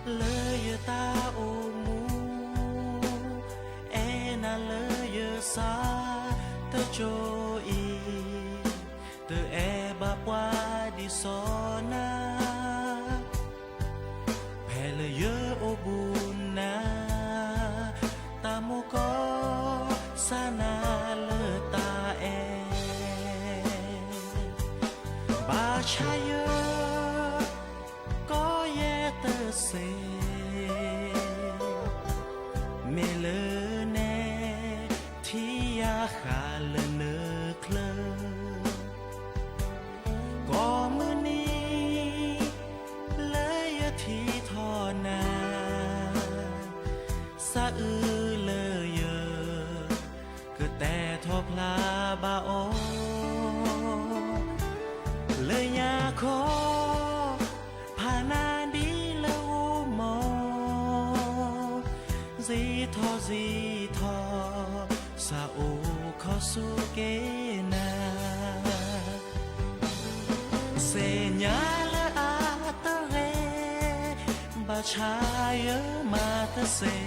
လၢယတၢ်အိၣ်မူ အဲၣ်နၤလၢယသးတကၠိအံၤ တအဲၣ်ဘၣ်ပှၤဒ်သိးနၤ ဖဲလၢယအိၣ်ဘူးနၤ တၢ်မူကီၢ်စၢ်နၤလၢတၢ်အဲၣ် ဘၣ်ဆါယၤ ကီၢ်ယဲၢ်တစဲး မ့ၢ်လၢနဲ ထံၣ်ယၤဃာ်လၢနချၢ ကိးမုၢ်နံၤ လၢယထံၣ်ထီၣ်နၤ သးအုးလၢယ ကတဲထီၣ်ဖျါဘၣ်အီၤ လၢညါခီ ဖးနၤဒ်လၢဂီၤမီ စံးထီၣ်စံးထီၣ် သးအိၣ်ခီဆူက့ၤနၤ သ့ၣ်ညါလၢအတဂ့ၤ ဘၣ်ဆါယၤမးတစဲး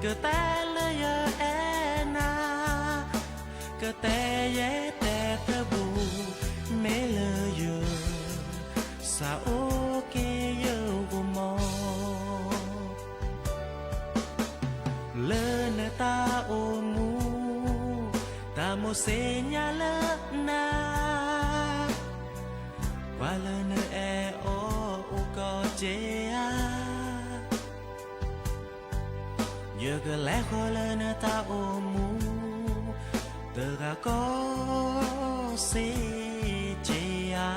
ကတဲလၢယအဲၣ်နၤ ကတဲယဲတဲတဘူၣ် မ့ၢ်လၢယ သးအိၣ်က့ၤယဂီၢ်မီ လၢနတၢ်အိၣ်မူ တၢ်မိၣ်သ့ၣ်ညါလၢနၤ ပှၤလၢနအဲၣ်အီၤအိၣ်ကီးက့ၤဧါ ယကလဲၤဃီလၢနတၢ်အိၣ်မူ တဂၤကီးစ့ၢ်ကီးဧါ.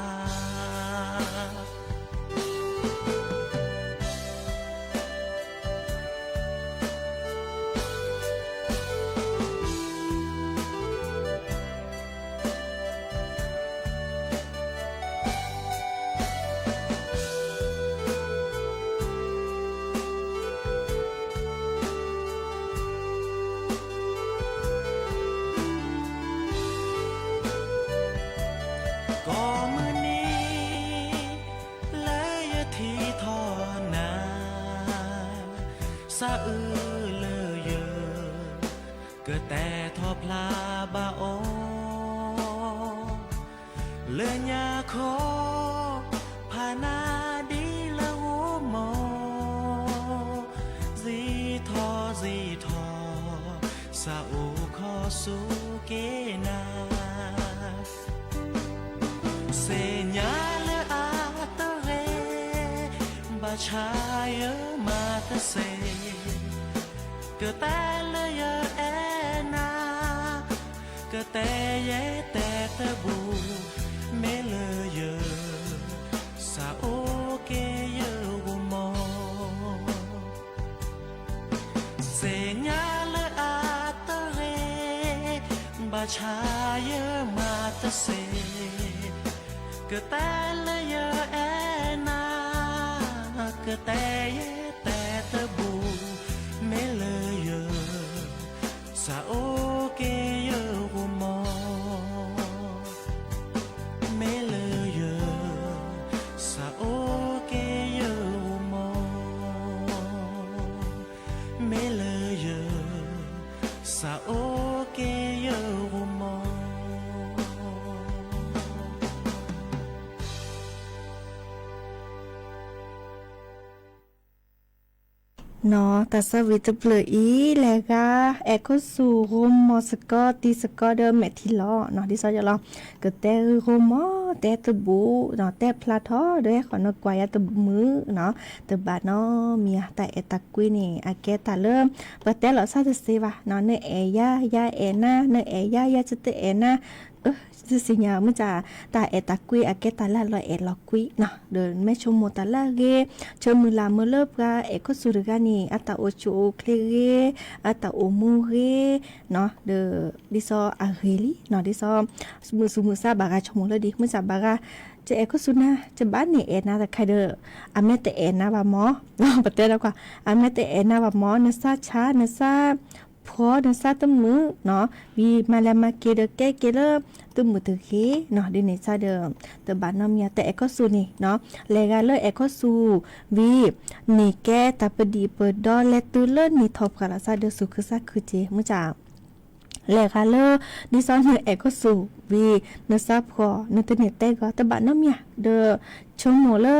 ကိးမုၢ်နံၤ လၢယထံၣ်ထီၣ်နၤ သးအုးလၢယ ကတဲထီၣ်ဖျါဘၣ်အီၤ လၢညါခီ ဖးနၤဒ်လၢဂီၤမီ စံးထီၣ်စံးထီၣ် သးအိၣ်ခီဆူက့ၤနၤ သ့ၣ်ညါလၢအတဂ့ၤ ဘၣ်ဆါယၤမးတစဲး ကတဲလၢယအဲၣ်နၤ ကတဲယဲတဲတဘူၣ် မ့ၢ်လၢယ သးအိၣ်က့ၤယဂီၢ်မီ သ့ၣ်ညါလၢ ဆါယမၤတစ့, ကတဲလၢယအဲၣ်နၤ, ကတဲယဲၢ်တဲတဘူ, မ့ၢ်လၢယ စးအိၣ်က့ၤယဂီၢ်မီၢ်, မ့ၢ်လၢယ စးအိၣ်က့ၤယဂီၢ်မီၢ်, မ့ၢ်လၢယ စးအိၣ်က့ၤယဂီၢ်မီၢ်. နီၢ် တၢ်သၢဝံၤတဖျၢၣ်အံၤ လဲၤဂၤ အဲၣ်ခိၣ်ဆူၣ်ဂီၢ်မီၢ်စ့ၢ်ကီး တံၤစ့ၢ်ကီးဒီးမဲာ်ထံလီၤ နီၢ် ဒ်သိးယလီၤ ကတဲဂီၢ်မီၢ် တဲတဘူၣ် နီၢ် တဲဖျါထီၣ် ဒီးဟဲဃီၤနကွၢ်ယၤတမုာ် နီၢ် တဘၣ်နီတမံၤ တၢ်အဲၣ်တၢ်ကွံန့ၣ် အကဲတၢ်လၢ ပတဲလီၤစၢ်တစ့ဘၣ် နီၢ် နအဲၣ်ယၤ ယၤအဲၣ်နၤ နအဲၣ်ယၤ ယၤယတအဲၣ်နၤ တသ့ၣ်ညါ မ့ၢ်တၢ် တၢ်အဲၣ်တၢ်ကွံအကဲတၢ်လၢအလီၤအဲၣ်လီၤကွံ နီၢ် ဒီးမ့ၢ်ဆိကမိၣ်တၢ်လၢအဂ့ၤ ဆိမုၢ်လၢ်မုာ်လၢပှၤအဲၣ်ခိၣ်ဆူၣ်တဂၤန့ၣ် အတၢ်အိၣ်ဆူၣ်အိၣ်ချ့ဂ့ၤ အတၢ်အိၣ်မူဂ့ၤ နီၢ် ဒီး ဒ်သိးအဂ့ၤလံ နီၢ် ဒ်သိး မုၢ်ဆူးမုၢ်ဆါဘၣ်ဂၤဆိကမိၣ်လၢဒ် မ့ၢ်တၢ်ဘၣ်ဂၤ ယအဲၣ်ခိၣ်ဆူၣ်နၤ ယဘၣ်န့ၢ်အဲၣ်နၤတခါဒီး အမ့ၢ်တအဲၣ်နၤဘၣ်မီၢ် ပတဲလီၤကွၢ် အမ့ၢ်တအဲၣ်နၤဘၣ်မီၢ် နသးဆါ နသး ဖှီၣ် နသးတမုာ် နီၢ် ဝံၤမၤလဲၤမၤက့ၤဒီးကဲက့ၤလၢ တမုာ်တဂ့ၤ နီၢ် ဒ်န့ၣ်စၢ်ဒီး တဘၣ်နီတမံၤ တၢ်အဲၣ်ခိၣ်ဆူၣ်န့ၣ် နီၢ် လဲၤဂၤလၢအဲၣ်ခိၣ်ဆူၣ် ဝံၤ န့ၢ်ကဲတၢ်ပဒံၣ်ပဒီလဲၤတုၤလၢန့ၢ်ထီၣ်ပှၢ်လီၤစၢ်ဒီး သူၣ်ခုသးခုတ့ၢ် မ့ၢ်တၢ် လဲၤဂၤလၢ ဒ်သိးနအဲၣ်ခိၣ်ဆူၣ် ဝံၤ နသးဖှီၣ် နတန့ၢ်တဲဂီၤ တဘၣ်နီတမံၤ ဒီး ဆိကမိၣ်လၢ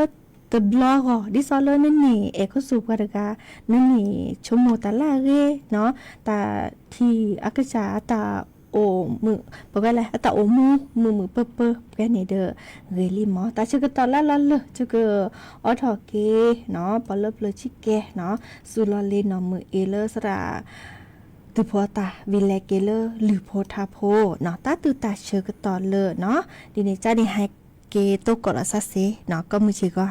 တဘျီဂီၢ် ဒ်သိးလၢနန့ၢ်အဲၣ်ခိၣ်ဆူၣ်ပှၤတဂၤ နန့ၢ်ဆိကမိၣ်တၢ်လၢအဂ့ၤ နီၢ် တၢ်ထံၣ်အကစၢ် အတၢ်အိၣ်မုာ် ပဝဲလဲၣ် အတၢ်အိၣ်မူ မုာ်မုာ်ပၢၤပၢၤ ပှဲၤန့ၣ်ဒီး ဂ့ၤလံမီၢ် တၢ်ဆၢကတီၢ်လၢလီၤလၢာ် ယကအိးထီၣ်က့ၤ နီၢ် ပီၣ်လၢပျၢၤဆံးကဲ နီၢ် စူၤလီၤလ့ၤနီၢ်မုၢ်အ့လၢသရၣ် သုးဖိအတၢ်ဝံၤလဲၤက့ၤလၢလုၢ်ဖိထါဖိ နီၢ် တၢ်တုၤတၢ်ဆၢကတီၢ်လၢ နီၢ် ဒ်န့ၣ်ကၢ်န့ၣ် ဟဲက့ၤတိကိးလီၤစၢ်စ့ၢ် နီၢ် ကိးမုၢ်ဆ့ၣ်ဂီၤဟါ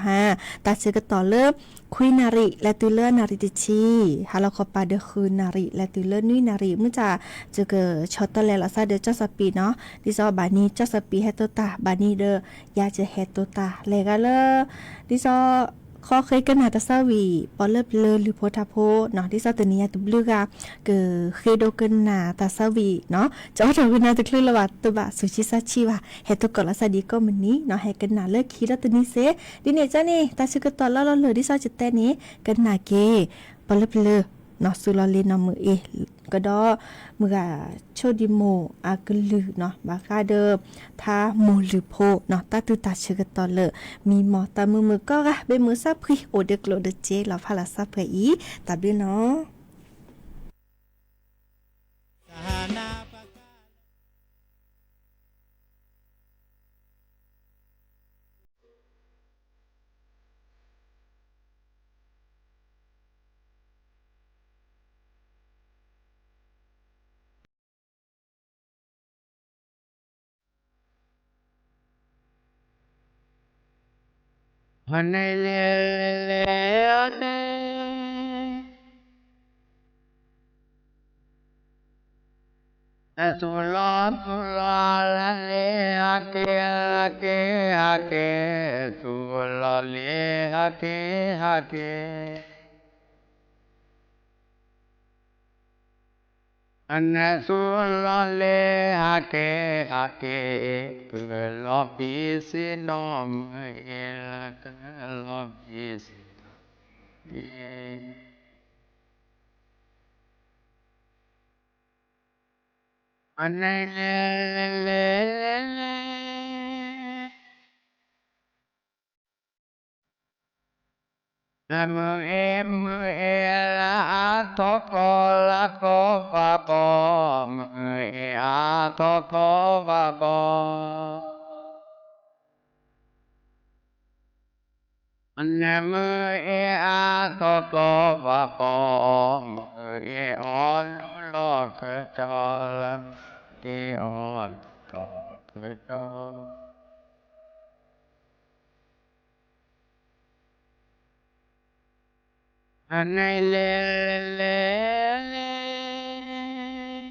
တၢ်ဆၢကတီၢ်လၢ ခွံနၣ်ရံၣ် လဲၤတုၤလၢနၣ်ရံၣ်တဆံ ဟါလီၤခီပၤဒီးဃုနၣ်ရံၣ် လဲၤတုၤလၢနွံနၣ်ရံၣ် မ့ၢ်တၢ် ယကဆီၣ်တလဲလီၤစၢ်ဒီးကၠီၣ်စီၤပံး နီၢ် ဒ်သိးဘၣ်နံၤကၠီၣ်စီၤပံးဟဲတိၢ်တၢ် ဘၣ်နံၤဒီး ယၤကဟဲတိၢ်တၢ် လဲၤဂၤလၢ ဒ်သိး ခီဃ့ကနၣ်တၢ်သၢဝံၤ ပီၣ်လၢပျၢၤလုၢ်ဖိထါဖိ နီၢ် ဒ်သိးတနံၤညါတဘျုးဂၤ ကဃ့ဒိကနၣ်တၢ်သၢဝံၤ နီၢ် ကအိးထီၣ်ကနၣ်တချုးလၢၤဘၣ် တဘၣ်သူၣ်ဆံးသးဆံးဘၣ် ဟဲတိကိးလီၤစၢ်ဒ်ကိးမုၢ်နံၤ နီၢ် ဟဲကနၣ်လၢခံဒီးတနံၤစ့ၢ် ဒ်န့ၣ်ကၢ်န့ၣ် တၢ်ဆၢကတီၢ်လၢလီၤလၢာ် ဒ်သိးယတဲန့ၣ် ကနၣ်က့ၤ ပီၣ်လၢပျၢၤ နီၢ် စူၤလီၤလ့ၤနီၢ်မုၢ်အ့ ကဒီး မုၢ်ဂၤဆိဒံးမိၢ်အကလုၢ် နီၢ် ဘၣ်ဃးဒီး ထါမိၢ်လုၢ်ဖိ နီၢ် တၢ်တုၤတၢ်ဆၢကတီၢ်လၢ မံမီၢ်တၢ်မုာ်မုာ်ကိးဂၤ ဘ့ၣ်မုာ်စၢ်ဖှံ အိၣ်ဒီးကျိၣ်ဒီးစ့ လီၤဖးလီၤစၢ်ဖှဲးအံၤ တၢ်ဘျုးနီၢ်.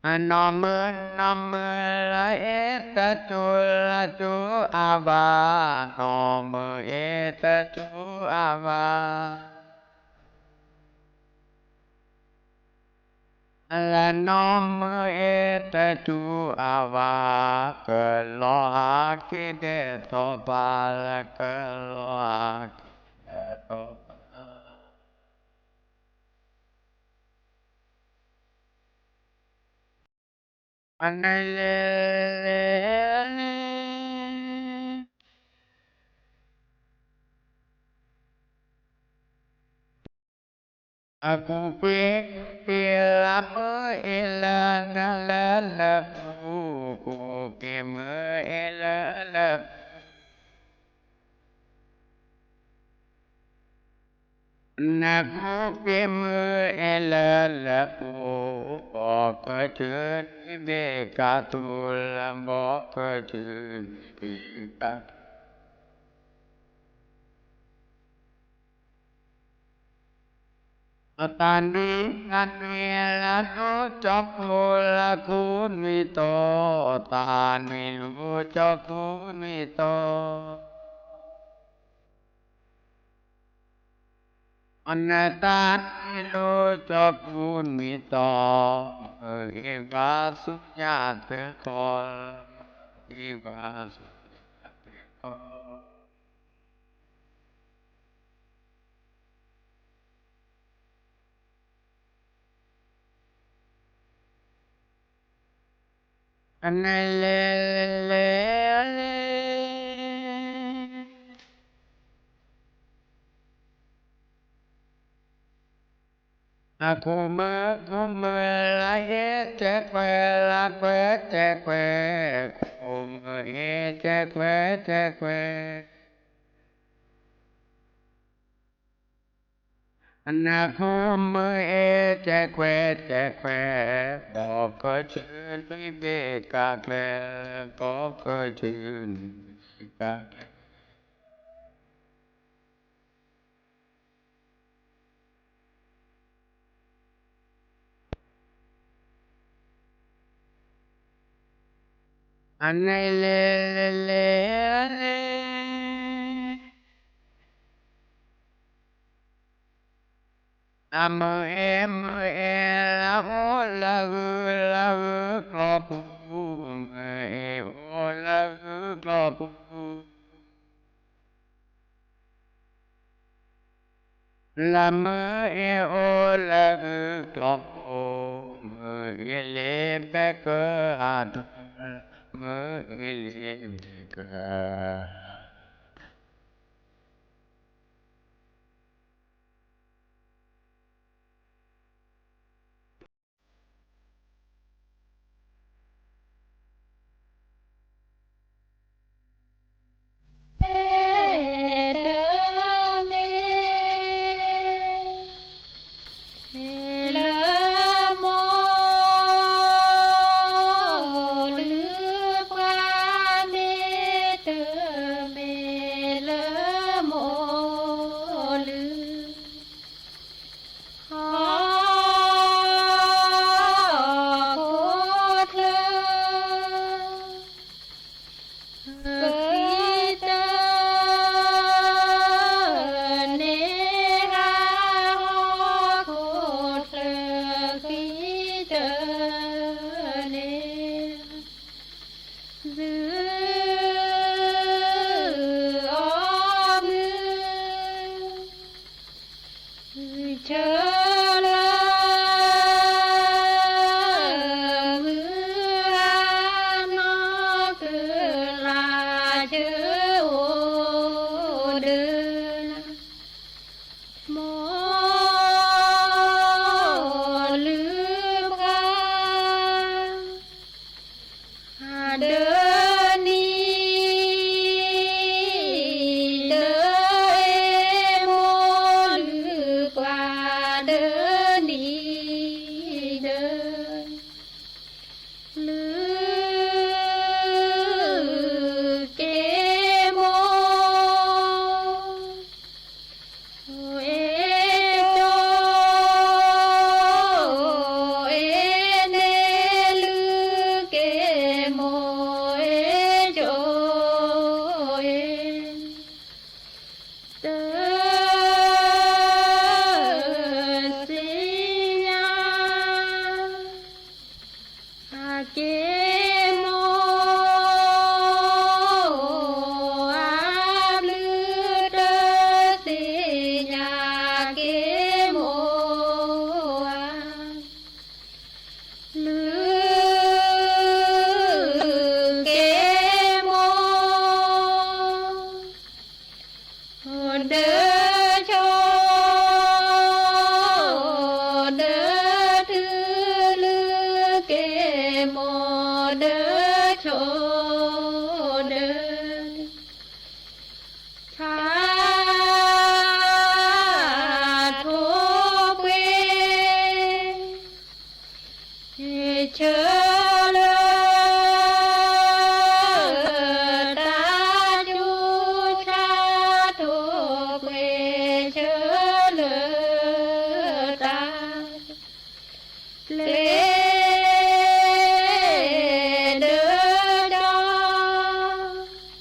နီၢ်မုၢ် နီၢ်မုၢ်လၢအ့ၣ်တတူၢ်လၢတူၢ်အါဘၣ်, နီၢ်မုၢ်အ့ၣ်တတူၢ်အါဘၣ်. လၢနီၢ်မုၢ်အ့ၣ်တတူၢ်အါဘၣ်, ကလီၤဟးက့ၤဒဲးထီၣ်ပၢ်လၢ ကလီၤဟးက့ၤဒဲးထီၣ်ပၢ် အနလဲၤလဲၤ အကူးက့ၤက့ၤလၢမုၢ်အ့ၣ်လၢလၢလၢပူၤ, ကူးက့ၤမုၢ်အ့ၣ်လၢလၢပူၤ, နကူးက့ၤမုၢ်အ့ၣ်လၢလၢပူၤ, ဘီကတုၤနံၤဘ့ၣ်ကးသူၣ်လၢ ဘီကတုၤနံၤဘ့ၣ်ကး အတၢ်နွံ တၢ်နွံလၢနူကၠီကူလၢကူနွံတီၤ, တၢ်နွံနူကၠီကူနွံတီၤ, အနတၢ်နွံနူကၠီကူနွံတီၤ, မုၢ်အ့ၣ်ဘၣ်ဆူညါသၢခီ, မုၢ်အ့ၣ်ဘၣ်ဆူညါသၢခီ အနလဲၤလဲၤလဲၤ အကူးမုၢ်ကူးမုၢ်လၢ ဟ့ၣ်တဲကွဲးလၢ ကွဲးတဲကွဲး, ကူးမုၢ်ဟ့ၣ်တဲကွဲးတဲကွဲး နကူးမုၢ်ဟ့ၣ်တဲကွဲးတဲကွဲး, ဘီကတုၤနံၤဘ့ၣ်ကးကျဲ, ဘီကတုၤနံၤဘ့ၣ်ကးကျဲ အနလဲၤလဲၤလဲၤ အမုၢ်အ့ၣ်မုၢ်အ့ၣ်လၢအိၣ်လၢဂုၢ်လၢဂုၢ်ကျီပူၤ, မုၢ်အ့ၣ်အိၣ်လၢဂုၢ်ကျီပူၤ လၢမုၢ်အ့ၣ်အိၣ်လၢဂုၢ်ကျီပူၤ, မုၢ်အ့ၣ်လ့ၤဘဲကၢအါထီၣ်, မုၢ်အ့ၣ်လ့ၤဘဲကၢအါထီၣ် က့ၤမိၢ်ဧၢ ဘျုးတသ့ၣ်ညါက့ၤမိၢ်ဧၢ, ဘျုးက့ၤမိၢ် ဒီးဆိ ဒီးထု ဘျုးက့ၤမိၢ် ဒီးဆိ ဒီးထု ဆါထိၣ်ပှ့ၤ ဆၢလၢ တၢ်စူၤ ဆါထိၣ်ပှ့ၤ ဆၢလၢ တၢ် ပျ့ၤဒီးကၠီ ဆၢ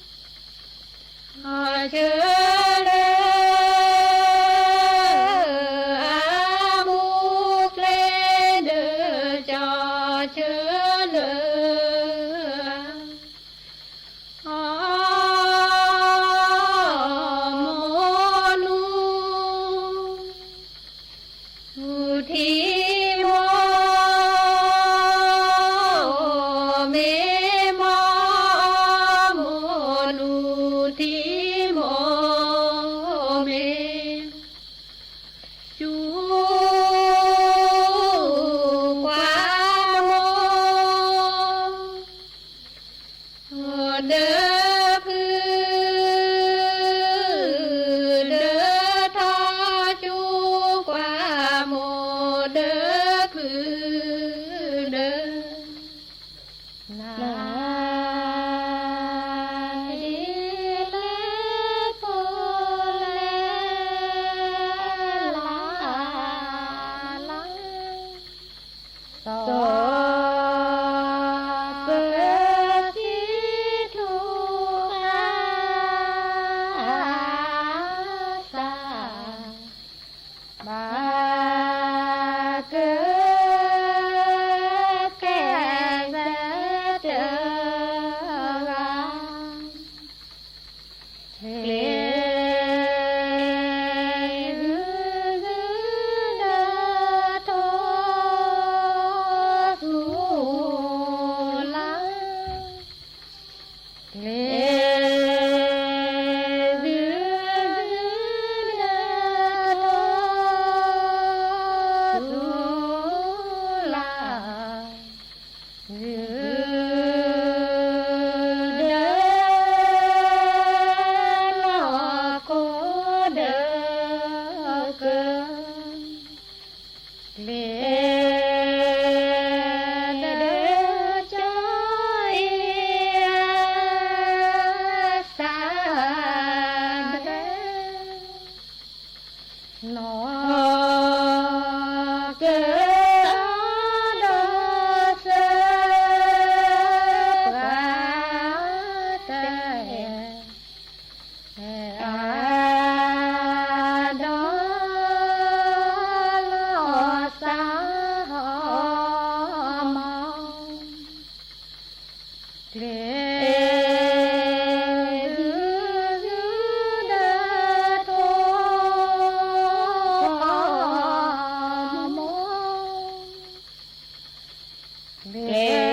လၢ အမူကျ့ၤဒီးကၠီ ဆၢလၢ အမိၢ်နူၤ ထံမိၢ် မ့ၢ်မိၢ် မိၢ်နူၤ ထံမိၢ် မ့ၢ် စူၤကွၢ်မိၢ် ဒီးဖု ဒီးထီ စူၤကွၢ်မိၢ် ဒီးဖု ဒီး နၤ ဒ်လဲၣ်ဖိလဲၣ် လၢ်လၢ် စီၤပၢၤစံထူဃာ် သး ဘၣ်က ကဲစၢ်တဂၤ ကျ့ၤ ဂုၤဂုၤဒီးထိၣ်သူလၢ် ကျ့ၤ ဂုၤဂုၤဒီးထိၣ်သူလၢ် ဂုၤဂုၤဒီးလီၢ်ခိၣ်ဒီးက ကျ့ၤ ဒီးကၠီအံၤ သးဒဲး နီၢ်ကဒီးစၢ ပှၤတအဲၣ် အဒီး လီၤစၢ်ဟီမီၢ် ကျ့ၤ ဂုၤဂုၤဒီးထိၣ်မိၢ် ကျ့ၤ